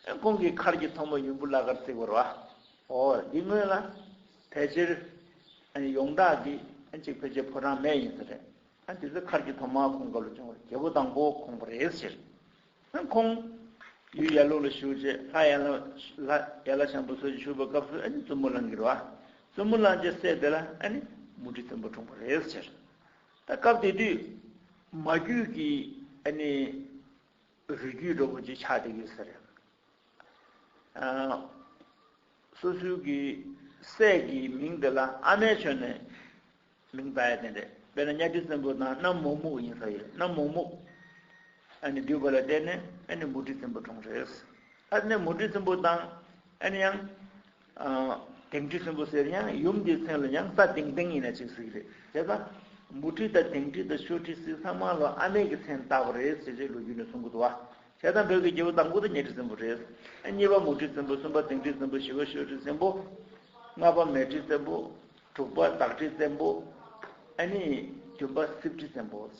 ཨ་ནི་ཁོང་གིས་མཁར་གྱི་ཐོག་མ་ཡུམ་བུ་བླ་མཁར་བརྩིགས་པ་རེད་བ། འོ་འདི་སྔོན་ལ་ཕལ་ཆེར་ཨ་ནི་ཡོངས་གྲགས་ཀྱི་ཨ་ནི་གཅིག་ཕལ་ཆེར་ཕོ་བྲང་སྨད་ཡིན་ས་རེད། ཨ་དེ་ཚོ་མཁར་གྱི་ཐོག་མར་ཁོང་སྐབས་ལ་བྱུང་བ་རྒྱལ་པོ་དང་པོ་ཁོང་པ་རེད་ཟེར། ཨ་ཁོང་ཡུལ་ཡར་ཀླུང་ལ་བཞུགས་རྗེས་ལྷ་ཡར་ལ་ལྷ་ཡར་ལ་བྱམས་པ་སོགས་ཀྱིས་བཞུགས་པའི་སྐབས་སུ་ཨ་ནི་བཙུན་མོ་གླང་གི་རེད་བ། བཙུན་མོ་གླང་ཆེན་སྲས་དེ་ལ་ཨ་ནི་མུ་ཁྲི་བཙན་པོ་འཁྲུངས་པ་རེད་ཟེར། ད་སྐབས་དེ་དུས་མ་རྒྱུད་ཀྱི་ཨ་ནི་རུས་རྒྱུད་འདྲ་པོ་ཅིག་ཆགས་བསྡད་ཀྱི་ཟེར། ཨ། སོ་སོའི་གི་སྲས་ཀྱི་མིང་དེ་ལ་ཨ་མའི་ཁྱོན་ནས་མིང་བཏགས་ཡ་དེ་འདྲས། དཔེར་ན་གཉའ་ཁྲི་བཙན་པོ་དང་གནམ་མོག་མོག་ཡིན་ས་ཡོད། གནམ་མོག་མོག་ཨ་ནི་བསྡུས་པ་ལ་བརྟེན་ནས་ཨ་ནི་མུ་ཁྲི་བཙན་པོ་འཁྲུངས་རེད། ཨ་ནི་མུ་ཁྲི་བཙན་པོ་དང་ཨ་ནི་ཡང་། ཨ། དིང་ཁྲི་བཙན་པོ་ཟེར་ཡང་ཡུམ་གྱི་མཚན་ལ་ཡང་ས་དིང་དིང་ཡིན་ན་ཅིག་ཟིག་རེད། བྱས་ཙང་མུ་ཁྲི་དང་དིང་ཁྲི་དང་ཤོ་ཁྲི་ཟིག་ཚང་མ་ལ་ཨ་མའི་གི་མཚན་བཏགས་པ་རེད་ཟེར་ཅེས་ལོ་རྒྱུས་ནས་གསུང་གི་འདུག་བ། བྱས་ཙང་བོད་ཀྱི་རྒྱལ་པོ་དང་པོ་དེ་གཉའ་ཁྲི་བཙན་པོ་རེད། ཨ་གཉིས་པ་མུ་ཁྲི་བཙན་པོ། གསུམ་པ་དིང་ཁྲི་བཙན་པོ། བཞི་པ་ཤོ་ཁྲི་བཙན་པོ། ལྔ་པ་མལ་ཁྲི་བཙན་པོ། དྲུག་པ་དྭགས་ཁྲི་བཙན་པོ། ཨ་ནི་བདུན་པ་སྲིབ་ཁྲི་བཙན་པོ། ད་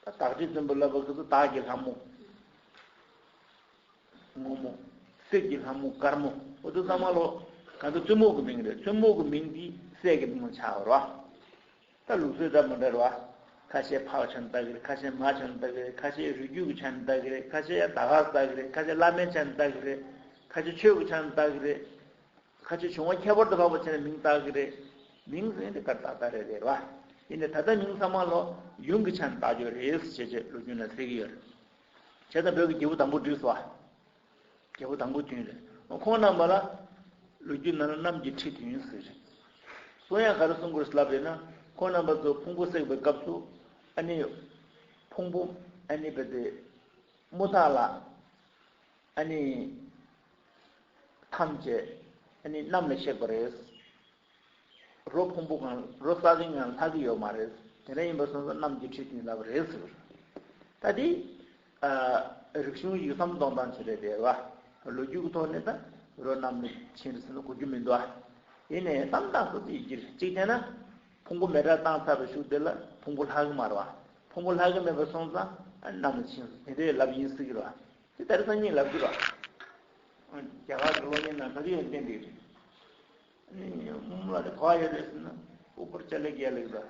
དྭགས་ཁྲི་བཙན་པོ་ལབ་པ་གི་ཚོ་དྭགས་ཀྱི་ལྷ་མོ། སྔོན་མོ། སྲིབ་ཀྱི་ལྷ་མོ་དཀར་མོ། འོ་དེ་ཚང་མ་ལོ། གང་ཚོ་བཙུན་མོ་གི་མིང་རེད། བཙུན་མོ་གི་མིང་འདི་སྲས་ཀྱི་མིང་ལ་ཆགས་པ་རེད་བ། ད་ལུགས་སྲོལ་ད་མི་འདྲ་རེད་བ། ཁ་ཤས་ཕག་མཆོད་ནས་བཏགས་ཀྱི་རེད། ཁ་ཤས་མ་མཆོད་ནས་བཏགས་ཀྱི་རེད། ཁ་ཤས་རུས་རྒྱུད་ཀྱི་མཆོད་ནས་བཏགས་ཀྱི་རེད། ཁ་ཤས་ཡང་ད་ག་བཏགས་ཀྱི་རེད། ཁ་ཤས་བླ་མའི་མཆོད་ནས་བཏགས་ཀྱི་རེད། ཁ་ཤས་ཆོས་ཀྱི་མཆོད་ནས་བཏགས་ཀྱི་རེད། ཁ་ཤས་བྱུང་བ་ཁྱད་པར་དུ་འཕགས་པ་བྱས་ནས་མིང་བཏགས་ཀྱི་རེད། མིང་ཟེར་འདི་གར་ཏག་ཏག་རེད་རེད་བ། ཡིན་ནའི་ད་ལྟ་མིང་ཚང་མ་ལོ་ཡུམ་གྱི་མཆོད་ནས་བཏགས་ཡོད་རེད་ཟེར་བྱས་ལོ་རྒྱུས་ནང་གསལ་གྱི་ཡོད་རེད། བྱས་ཙང་བོད་ཀྱི་རྒྱལ་པོ་དང་པོ་བསྒྲིགས་སོ། རྒྱལ་པོ་དང་པོ་བདུན་རེད། ཁོང་རྣམ་པ་ལ་ལོ་རྒྱུས་ནང་ལ་གནམ་གྱི་ཁྲི་བདུན་ཟེར་རེད། གསུང་ཡག་ག་རེ་གསུང་དགོས་ལབ་རེད་ན་ཁོང་རྣམ་པ་ཚོ་ཕུང་པོ་བསྲེགས་པའི་སྐབས་སུ་ཨ་ནི་ཕུང་པོ་ཨ་ནི་བས་ཏེ་རྨུ་ཐག་ལ་ཨ་ནི་འཐམས་བྱས་ཨ་ནི་གནམ་ལ་གཤེགས་པ་རེད། རོ་ཕུང་པོ་གང་རོ་ས་སྟེང་ཡང་ལྷག་གི་ཡོད་མ་རེད། དེ་འདྲ་ཡིན་པ་སོང་ཙང་གནམ་གྱི་ཁྲི་བདུན་ལབ་རེད་ཟེར། ད་དེ་ཨ་རིག་གཞུང་ཡིག་ཟམ་གཏོང་སྟངས་བྱེད་རེད་དེ་བ། ལོ་རྒྱུས་ཀྱི་ཐོག་ནས་ད་རོ་གནམ་ལ་ཕྱིན་རེད་ཟེར་ན་གོ་རྒྱུ་མི་འདུག་ཨ། ཡིན་ནའི་གཏམ་དང་སོ་སོ་ཡི་གེ་རེད། གཅིག་བྱས་ན་ཕུང་པོ་མེ་སྲེག་བཏང་ཚར་བའི་གཞུག་དེ་ལ་ཕུང་པོ་ལྷག་གི་མ་རེད་བ། ཕུང་པོ་ལྷག་གི་མེད་པ་སོང་ཙང་ཨ་གནམ་ལ་ཕྱིན་སོང་དེ་འདྲའི་ལབ་ཡིན་སྲིད་ཀྱི་རེད་བ། དེ་ད་རེས་སང་ཉིན་ལབ་རྒྱུ་ར། རྒྱ་གར་གྱི་གློག་བརྙན་ནང་ག་དུས་ཡང་བསྟན་འདི་རེད། ཨ་ནི་རྨོ་མོ་ལགས་དེ་ག་པར་ཡོད་རེད་ཟེར་ན་ཨུ་པར་ཅ་ལེ་གི་ཡ་ལེགས་ར།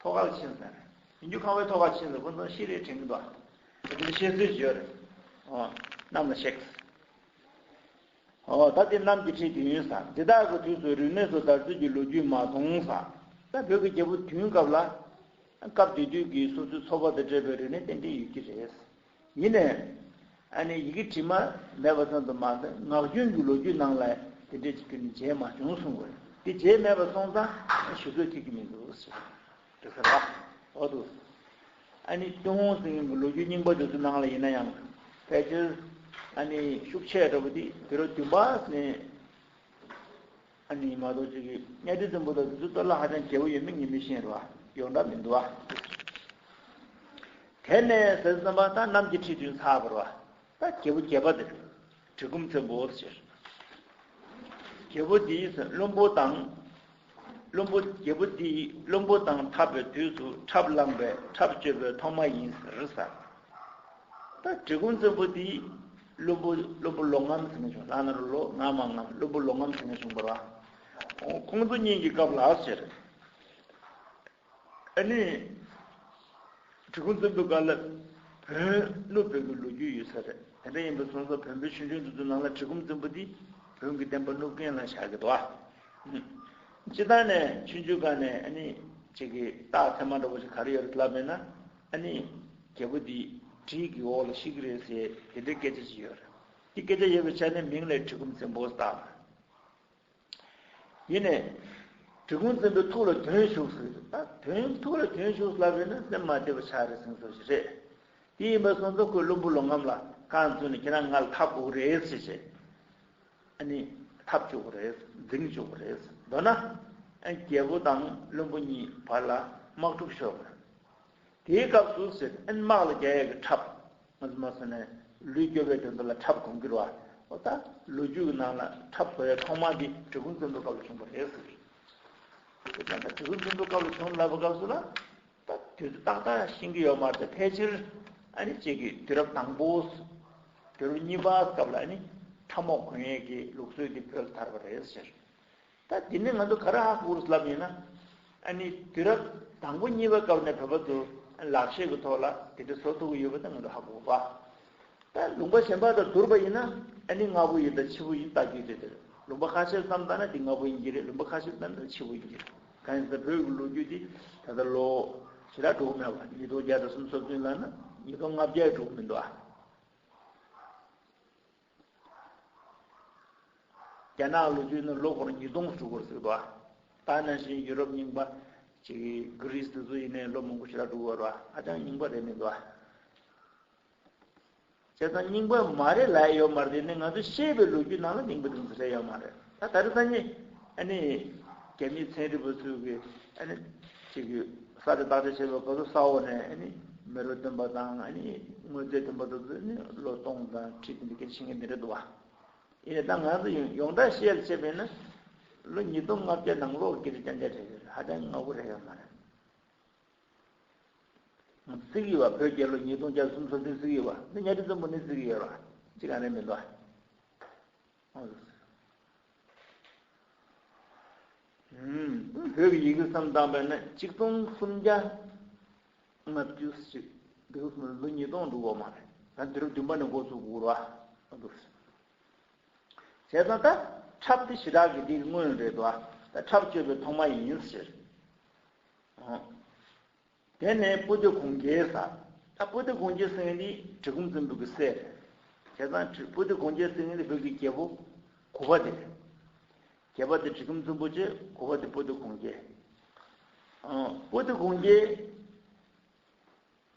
ཐོག་ཁར་ཕྱིན་ཟེར། མི་འགྱུར་ཁང་པའི་ཐོག་ཁར་ཕྱིན་ཟེར། ཁོ་ཚོ་ཤི་རེད་དྲན་གྱི་འདུག་ཨ། དེ་ཚོ་བཤད་སྲོལ་ཞིག་ཡོད་རེད། ཨོ། གནམ་ལ་གཤེགས། ཨོ་ད་དེ་གནམ་གྱི་ཁྲི་བདུན་ཡིན་ཟེར། འདི་དག་གི་དུས་སུ་རིག་གནས་སུ་དར་ཚུལ་གྱི་ལོ་རྒྱུས་མ་མཐོང་ཟེར། ད་བོད་ཀྱི་རྒྱལ་པོ་བདུན་སྐབས་ལ། སྐབས་དེ་དུས་ཀྱི་སོ་སོའི་ཚོགས་པ་དང་འབྲེལ་བའི་རིག་གནས་ཏན་ཏན་ཡོད་ཀྱི་རེད། ཡིན་ནའི། ཨ་ནི་ཡི་གེ་བྲིས་མ་མེད་པ་ཙམ་དུ་མ་ཟད་ངག་རྒྱུན་གྱི་ལོ་རྒྱུས་ནང་ལ་དེ་འདྲས་ཀྱི་ཁྱོན་ནས་མཇལ་མ་བྱུང་གསུང་དགོས། དེ་མཇལ་མེད་པ་སོང་ཙང་ཞུ་ཚོད་ཐིག་གི་མི་འདུག་ཟེར། དེ་ཟེར་བ། འོ་འདུག་ཨ་ནི་ཏུན་ཧོང་ཟེར་མཁན་གྱི་ལོ་རྒྱུས་རྙིང་པ་དེ་ཚོའི་ནང་ལ་ཡིན་ན་ཡང་ཕལ་ཆེར་ཨ་ནི་ཤུགས་ཆེ་འདྲ་པོ་དེ་དུས་རབས་བདུན་པ་ནས། ཨ་ནི་མ་གཏོགས་ཅིག་གིས་གཉའ་ཁྲི་བཙན་པོ་དང་དེ་ཚོ་ལྟ་ལ་ཧ་ཅང་རྒྱལ་པོ་ཡོད་མེད་ངས་མི་ཤེས་རོ། ཡོངས་གྲགས་མི་འདུག་ཨ། དེ་ནས་ཟེར་བསམ་པ་ད་གནམ་གྱི་ཁྲི་བདུན་ཚར་བ་རོ། ད་རྒྱལ་པོ་བརྒྱད་པ་དེ་གྲི་གུམ་བཙན་པོ་ཟེར། རྒྱལ་པོ་འདིའི་བློན་པོ་དང་། བློན་པོ་རྒྱལ་པོ་འདིའི་བློན་པོ་དང་འཐབ་པའི་དུས་སུ་འཁྲབ་བླངས་པའི་འཁྲབ་སྤྱོད་པའི་ཐོག་མ་ཡིན་ཟེར་ས། ད་གྲི་གུམ་བཙན་པོ་འདིའི་བློན་པོ་བློན་པོ་ལོག་ངམ་ཟེར་མཁན་བྱུང་། ལག་ན་རུ་ལོ་ང་མ་ངམ་བློན་པོ་ལོག་ངམ་ཟེར་མཁན་བྱུང་བ་ར། ཁོང་ཚོ་གཉིས་ཀྱི་སྐབས་ལ་ཟེར། ཨ་ནི། གྲི་གུམ་བཙན་པོའི་སྐབས་ལ་བོན་བསྣུབས་པའི་གི་ལོ་རྒྱུས་ཡོད་ས་རེད། དེ་འདྲ་ཡིན་པ་སོང་ཙང་བོན་པོའི་ཆོས་འབྱུང་དེ་ཚོའི་ནང་ལ་གྲི་གུམ་བཙན་པོ་འདི་བོན་གྱི་བསྟན་པ་བསྣུབས་མཁན་ལ་བཞག་གི་འདུག་ཨ། སྤྱིར་བཏང་ནས་ཆོས་འབྱུང་སྒང་ནས་ཨ་ནི་ཅིག་གི་རྟགས་མཚན་མ་འདྲ་པོ་ཞིག་ག་རེ་ཡོད་རེད་ལབ་པ་ཡིན་ན། ཨ་ནི་རྒྱལ་པོ་འདི་གྲི་གི་འོག་ལ་ཤི་གི་རེད་ཟེར་དེ་འདྲའི་སྐད་ཆ་ཞིག་ཡོད་རེད། དེ་སྐད་ཆ་ཡོད་པའི་ཆ་ནས་མིང་ལ་གྲི་གུམ་བཙན་པོ་བཏགས། ཡིན་ནས། གྲི་གུམ་བཙན་པོའི་ཐུགས་ལ་དོན་ཞུགས་ཟེར། ད་དོན་ཐུགས་ལ་དོན་ཞུགས་ལབ་པས་ན་སེམས་མ་བདེ་བ་ཆགས་རེད་ཟེར་ཚོ་ཞིག་རེད། དེ་ཡིན་པ་སོང་ཙང་ཁོས་བློན་པོ་ལོ་ངམ་ལ་རྐང་བཙུགས་ནས་ཁྱེད་རང་ང་ལ་འཐབ་དགོས་རེད་ཟེར་བྱས། ཨ་ནི་འཐབ་བཅུག་གི་རེད། འཛིང་བཅུག་གི་རེད། མདོར་ན། ཨ་རྒྱལ་པོ་དང་བློན་པོ་གཉིས་བར་ལ་དམག་འཁྲུག་ཤོར་བ། དེའི་སྐབས་སུ་ཟེར་ཨན་དམག་ལ་རྒྱག་ཡས་ཀྱི་ཁྲབ། ང་ཚོ་མ་སོང་ནས་ལུས་སྐྱོབ་པའི་དོན་དུ་ལ་ཁྲབ་གོན་གྱི་རེད་བ། འོ་ད་ལོ་རྒྱུས་ཀྱི་ནང་ལ་ཁྲབ་གོན་ཡས་ཐོག་མ་དེ་གྲི་གུམ་བཙན་པོའི་སྐབས་ལ་བྱུང་བ་རེད་ཟེར་གྱི། དེ་ཙང་ད་གྲི་གུམ་བཙན་པོའི་སྐབས་ལ་བྱུང་ལབ་པའི་སྐབས་སུ་ལ། ད་དུས་ཚོད་ཏག་ཏག་ཤེས་ཀྱི་ཡོད་མ་རེད། ཕལ་ཆེར་ཨ་ནི་གཅིག་གི་དུས་རབས་དང་པོ། དུས་རབས་གཉིས་པ་སྐབས་ལ་ཨ་ནི་ཁྲབ་རྨོག་གོན་ཡས་ཀྱི་ལུགས་སྲོལ་དེ་བོད་ལ་དར་བ་རེད་ཟེར། ད་འདི་ནི་ང་ཚོ་ག་རེ་ཧ་གོ་རེད་ལབ་ཡིན་ན། ཨ་ནི་དུས་རབས་དང་པོ་གཉིས་པའི་སྐབས་ནས་བོད་པ་ཚོ་ལག་ཤེས་ཀྱི་ཐོག་ལ་དེ་འདྲ་བཟོ་ཐུབ་ཀྱི་ཡོད་པ་ད་ང་ཚོ་ཧ་གོ་བ། ད་ལུང་པ་གཞན་པ་དང་བསྡུར་བ་ཡིན་ན། ཨ་ནི་སྔ་པོ་ཡིན་དང་ཕྱི་པོ་ཡིན་ལྟ་རྒྱུ་དེ་དེ་རེད། ལུང་པ་ཁ་ཤས་ཙམ་ལྟ་ན་དེ་སྔ་པོ་ཡིན་གྱི་རེད། ལུང་པ་ཁ་ཤས་ཙམ་ལྟ་ན་ཕྱི་པོ་ཡིན་གྱི་རེད། གང་ཡིན་ཟེར་བོད་ཀྱི་ལོ་རྒྱུས་དེ་ད་ལྟ་ལོ་ཞེ་དྲག་འགྲོ་གི་མེད་པ། ཉིས་སྟོང་བརྒྱ་དང་སུམ་ཅུ་སོ་བདུན་ལབ་ན་ཉིས་སྟོང་ལྔ་བརྒྱ་འགྲོ་གི་མི་འདུག་ཨ། རྒྱ་ནག་ལོ་རྒྱུས་ནང་ལོ་འཁོར་ཉིས་སྟོང་ཟེར་གྱི་ཡོད་རེད་ཟེར་གྱི་འདུག་ཨ། ད་ནང་བཞིན་ཡུ་རོབ་རྙིང་པ། ཅིག་གྷི་རིས་དེ་ཚོ་ཡིན་ནའི་ལོ་མང་པོ་ཞེ་དྲག་འགྲོ་གི་ཡོད་རེད་བ། ཧ་ཅང་རྙིང་པ་རེད་མི་འདུག་ཨ། བྱས་ཙང་རྙིང་པ་མ་རེད་ལབ་ཡོད་མ་རེད། དེ་ནི་ང་ཚོས་ཤེས་པའི་ལོ་རྒྱུས་ནང་ལ་རྙིང་པ་དེ་ཚོ་རེད་ཡོད་མ་རེད། ད་ད་རེས་སང་ཉིན་ཨ་ནི་རྒྱ་མིའི་ཚན་རིག་པ་ཚོས་གི་ཨ་ནི་ཅིག་གི་ས་དེ་བརྟག་དཔྱད་བྱས་པའི་སྐབས་སུ་ས་འོག་ནས་ཨ་ནི་མེ་རོ་ཐོན་པ་དང་ཨ་ནི་དངོས་རྫས་ཐོན་པ་དེ་ཚོ་ནི་ལོ་སྟོང་དང་ཁྲི་དེ་འདྲ་སྐད་ཆ་བཤད་མཁན་དེ་འདྲ་འདུག་བ། ཡིན་ནའི་ད་ང་ཚོ་ཡོངས་ཡོངས་གྲགས་བཤད་ལ་བྱས་པས་ན། ལོ་ཉིས་སྟོང་ལྔ་བརྒྱ་ནང་ལོགས་ཀྱི་རེད། རྐྱང་རྐྱང་རེད། ཧ་ཅང་སྔ་པོ་རེད་ཡོད་མ་རེད། བརྩི་གི་ཡོད་པ། བོད་རྒྱལ་ལོ་ཉིས་སྟོང་བརྒྱ་སུམ་ཅུ་སོ་བདུན་བརྩི་གི་ཡོད་པ། འདི་གཉའ་ཁྲི་བཙན་པོ་ནི་བརྩི་གི་ཡོད་ར། ཅི་ག་རེ་མི་འདུག་ཨ། ཨང་། བོད་ཀྱི་ཡི་གེ་བསམ་བཏང་པས་ན་གཅིག་སྟོང་སུམ་བརྒྱ་ལྔ་བཅུ་ཞིག་འདུག་ལོ་ཉིས་སྟོང་འགྲོ་གི་ཡོད་མ་རེད། ད་དུས་རབས་བདུན་པ་ནས་འགོ་ཚུགས་དགོས་ར། ཨ་འདུག་བྱས་ཙང་ད་ཁྲབ་དེ་ཞེ་དྲག་གི་དེ་སྔོན་རེད་དོ། ད་ཁྲབ་གཅོད་པའི་ཐོག་མ་ཡིན་ཟེར། ཨང་། དེ་ནས་པོ་ཏི་གུང་རྒྱལ་ཟེར། ད་པོ་ཏི་གུང་རྒྱལ་ཟེར་མཁན་དེ་གྲི་གུམ་བཙན་པོ་གི་སྲས་རེད། བྱས་ཙང་གྲི་པོ་ཏི་གུང་རྒྱལ་ཟེར་མཁན་དེ་བོད་ཀྱི་རྒྱལ་པོ་དགུ་པ་དེ་རེད། བརྒྱད་པ་དེ་གྲི་གུམ་བཙན་པོ་བྱས། དགུ་པ་དེ་པོ་ཏི་གུང་རྒྱལ། ཨང་། པོ་ཏི་གུང་རྒྱལ།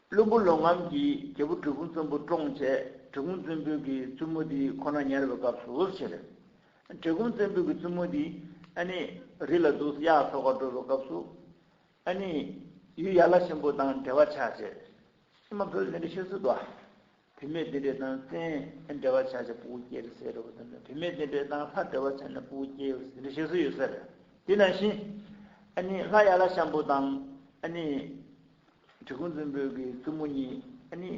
བློན་པོ་ལོ་ངམ་གྱིས་རྒྱལ་པོ་གྲི་གུམ་བཙན་པོ་བཀྲོངས་བྱས། གྲི་གུམ་བཙན་པོའི་གི་བཙུན་མོ་དེ་ཁོ་ན་ཉར་བའི་སྐབས་སུ་འོ་ཟེར། གྲི་གུམ་བཙན་པོའི་གི་བཙུན་མོ་དེ་ཨ་ནི་རི་ལ་འདུག་གཡག་འཚོ་གར་འགྲོ་བའི་སྐབས་སུ། ཨ་ནི་ཡུལ་ཡ་ལ་ཆེན་པོ་དང་འབྲེལ་བ་ཆགས་བྱས། ཨེ་མ་བོད་ལ་འདི་འདྲ་ཤོད་སྲོལ་འདུག་ཨ། བུད་མེད་དེ་འདྲས་དང་བཙན་འབྲེལ་བ་ཆགས་བྱས་ཕྲུ་གུ་སྐྱེས་རེད་ཟེར་རོ། དེ་འདྲ་བུད་མེད་དེ་འདྲས་དང་ལྷ་འབྲེལ་བ་ཆགས་ནས་ཕྲུ་གུ་སྐྱེས་ཡོད་ཟེར་འདྲ་བཤད་སྲོལ་ཡོད་ས་རེད། དེ་ནང་བཞིན་ཨ་ནི་ལྷ་ཡ་ལ་ཤམ་པོ་དང་ཨ་ནི་གྲི་གུམ་བཙན་པོའི་གི་བཙུན་མོ་གཉིས་ཨ་ནི་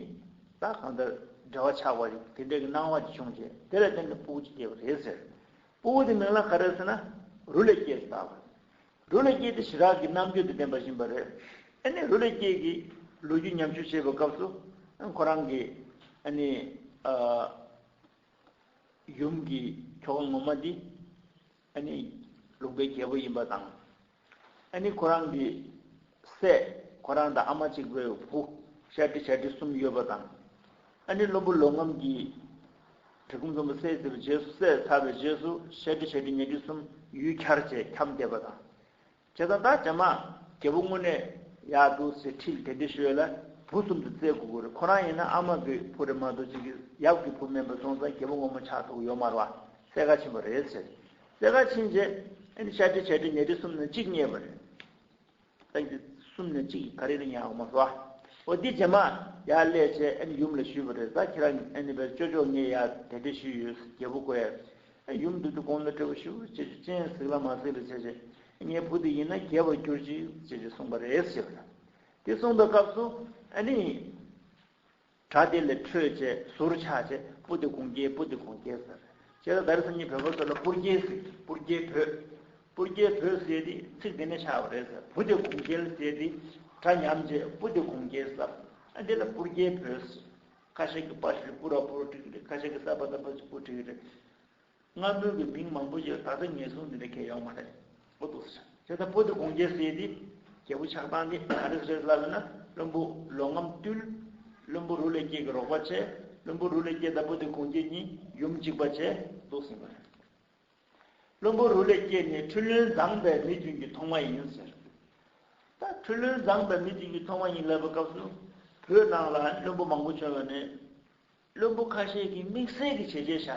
ད་གང་ལྟར་འབྲེལ་བ་ཆགས་པ་རེད། དེ་འདྲས་ཀྱི་སྣང་བ་ཅིག་བྱུང་རྗེས་དེ་ལ་བརྟེན་ནས་ཕྲུ་གུ་ཅིག་སྐྱེས་པ་རེད་ཟེར། ཕྲུ་གུ་དེ་མིང་ལ་ག་རེ་ཟེར་ན་རུ་ལས་སྐྱེས་ཟེར་བ། རུ་ལས་སྐྱེས་དེ་ཞེ་དྲག་གི་རྣམ་འགྱུར་དང་ལྡན་པ་ཞིག་ཡིན་པ་རེད། ཨ་ནི་རུ་ལས་སྐྱེས་ཀྱི་ལོ་རྒྱུས་ཉམས་ཞིབ་བྱེད་པའི་སྐབས་སུ་ཁོ་རང་གི་ཨ་ནི་ཨ་ཡུམ་གྱི་ཁྱོ་ག་ངོ་མ་འདི་ཨ་ནི་ལུང་པའི་རྒྱལ་པོ་ཡིན་པ་དང་། ཨ་ནི་ཁོ་རང་གི་སྲས་ཁོ་རང་དང་ཨ་མ་གཅིག་པའི་བུ་ཤ་ཁྲི་བྱ་ཁྲི་གསུམ་ཡོད་པ་དང་། ཨ་ནི་བློན་པོ་ལོ་ངམ་གྱིས་གྲི་གུམ་བཙན་པོ་བསད་ཟིན་པའི་རྗེས་སུ་བསད་ཚར་བའི་རྗེས་སུ་ཤ་ཁྲི་བྱ་ཁྲི་ཉ་ཁྲི་གསུམ་ཡུལ་གྱར་བྱས་འཁྱམས་བསྡད་པ་དང་། བྱས་ཙང་ད་རྗེས་མ་རྒྱལ་པོ་དངོས་གནས་ཡག་འདུག་ཟེར་ཁྲིད་དེ་འདྲ་ཞུས་ལ་བུ་གསུམ་དུ་བཙལ་དགོས་ཀྱི་རེད། ཁོ་རང་ཡིན་ན་ཨ་མ་གི་བུ་རེད་མ་གཏོགས་ཅིག་གི་ཡབ་ཀྱི་བུ་མིན་པ་སོང་ཙང་རྒྱལ་པོ་ངོ་མ་ཆགས་ཐུབ་ཡོད་མ་རེད་བ། གསས་ཀ་ཕྱིན་པ་རེད་ཟེར། གསས་ཀ་ཕྱིན་རྗེས་ཨ་ནི་ཤ་ཁྲི་བྱ་ཁྲི་ཉ་ཁྲི་གསུམ་ནས་གཅིག་རྙེད་པ་རེད། ད་འདི་གསུམ་ནས་གཅིག་ག་རེ་རེད་ཉག་མ་རེད་བ། འོ་འདི་རྗེས་མ་ཡར་སླེབས་བྱས་ཨ་ནི་ཡུམ་ལ་ཞུས་པ་རེད། ད་ཁྱེད་རང་ཨ་ནི་བས་ཅོ་ཅོ་ངས་ཡར་དེ་འདྲ་ཞུས་ཡོད། རྒྱལ་པོ་ཁོ་ཡར། ཡུམ་འདི་དུས་གོང་ལ་སྤྲོ་བ་ཞུ་ཅེས་ཅེས་གཟིགས་ལ་མ་གཟིགས་ལ་བྱས་བྱས། ངའི་བུ་འདི་ཡིན་ན་རྒྱལ་བར་གྱུར་ཅིག་ཅེས་ཅེས་གསུངས་པ་རེད་ཟེར་བ་རེད། དེ་གསུངས་པའི་སྐབས་སུ་ཨ་ནི། བྲག་དེ་ལས་འཕྲོས་བྱས་ཟུར་ཆག་བྱས་པོ་ཏི་གུང་རྒྱལ་པོ་ཏི་གུང་རྒྱལ་ཟེར། བྱས་ཙང་ད་རེས་སང་ཉིན་བོད་པ་ཚོ་ལ་སྤུར་རྒྱལ་ཟེར། སྤུར་རྒྱལ་བོད། སྤུར་རྒྱལ་བོད་ཟེར་དེ་ཚིག་དེ་ནས་ཆགས་པ་རེད་ཟེར། པོ་ཏི་གུང་རྒྱལ་ཟེར་དེ་སྒྲ་ཉམས་བྱས་པོ་ཏི་གུང་རྒྱལ་ཟེར། ཨ་འདི་ལ་སྤུར་རྒྱལ་བོས། ཁ་ཤས་ཀྱི་པ་ཞིག་སྤུ་ར་སྤུར་བྲིས་ཀྱི་རེད། ཁ་ཤས་ཀྱི་ས་པ་ད་པ་ཞིག་སྤུར་བྲིས་ཀྱི་རེད། སྔ་མོའི་གི་མིང་མང་པོ་ཞིག་ད་ལྟ་ངེས་བཟུང་འདི་འདྲ་གས་ཡོང་མ་རེད། འོ་འདུག་ཟེར། དེ་ལྟར་བུ་དེ་གུང་རྒྱལ་ཟེར་དེ་རྒྱལ་པོ་ཆགས་སྟངས་དེ་ག་རེ་རེད་ལབ་ན། བློན་པོ་ལོ་ངམ་བཏུལ། བློན་པོ་རུ་ལས་སྐྱེས་ཀྱི་རོགས་པ་བྱས། བློན་པོ་རུ་ལས་སྐྱེས་དང་བུ་དེ་གུང་རྒྱལ་གཉིས་ཡུམ་གཅིག་པ་བྱས་འདུག་ཟིན་པ་རེད། བློན་པོ་རུ་ལས་སྐྱེས་ནི་འཁྲུལ་བློན་མཛངས་པའི་མི་བདུན་གྱི་ཐོག་མ་ཡིན་ཟེར། ད་འཁྲུལ་བློན་མཛངས་པའི་མི་བདུན་གྱི་ཐོག་མ་ཡིན་ལབ་པའི་སྐབས་སུ། བོད་ནང་ལ་བློན་པོ་མང་པོ་བྱོན་པ་ནས། བློན་པོ་ཁ་ཤས་ཀྱིས་དམིགས་བསལ་གྱི་བྱས་རྗེས་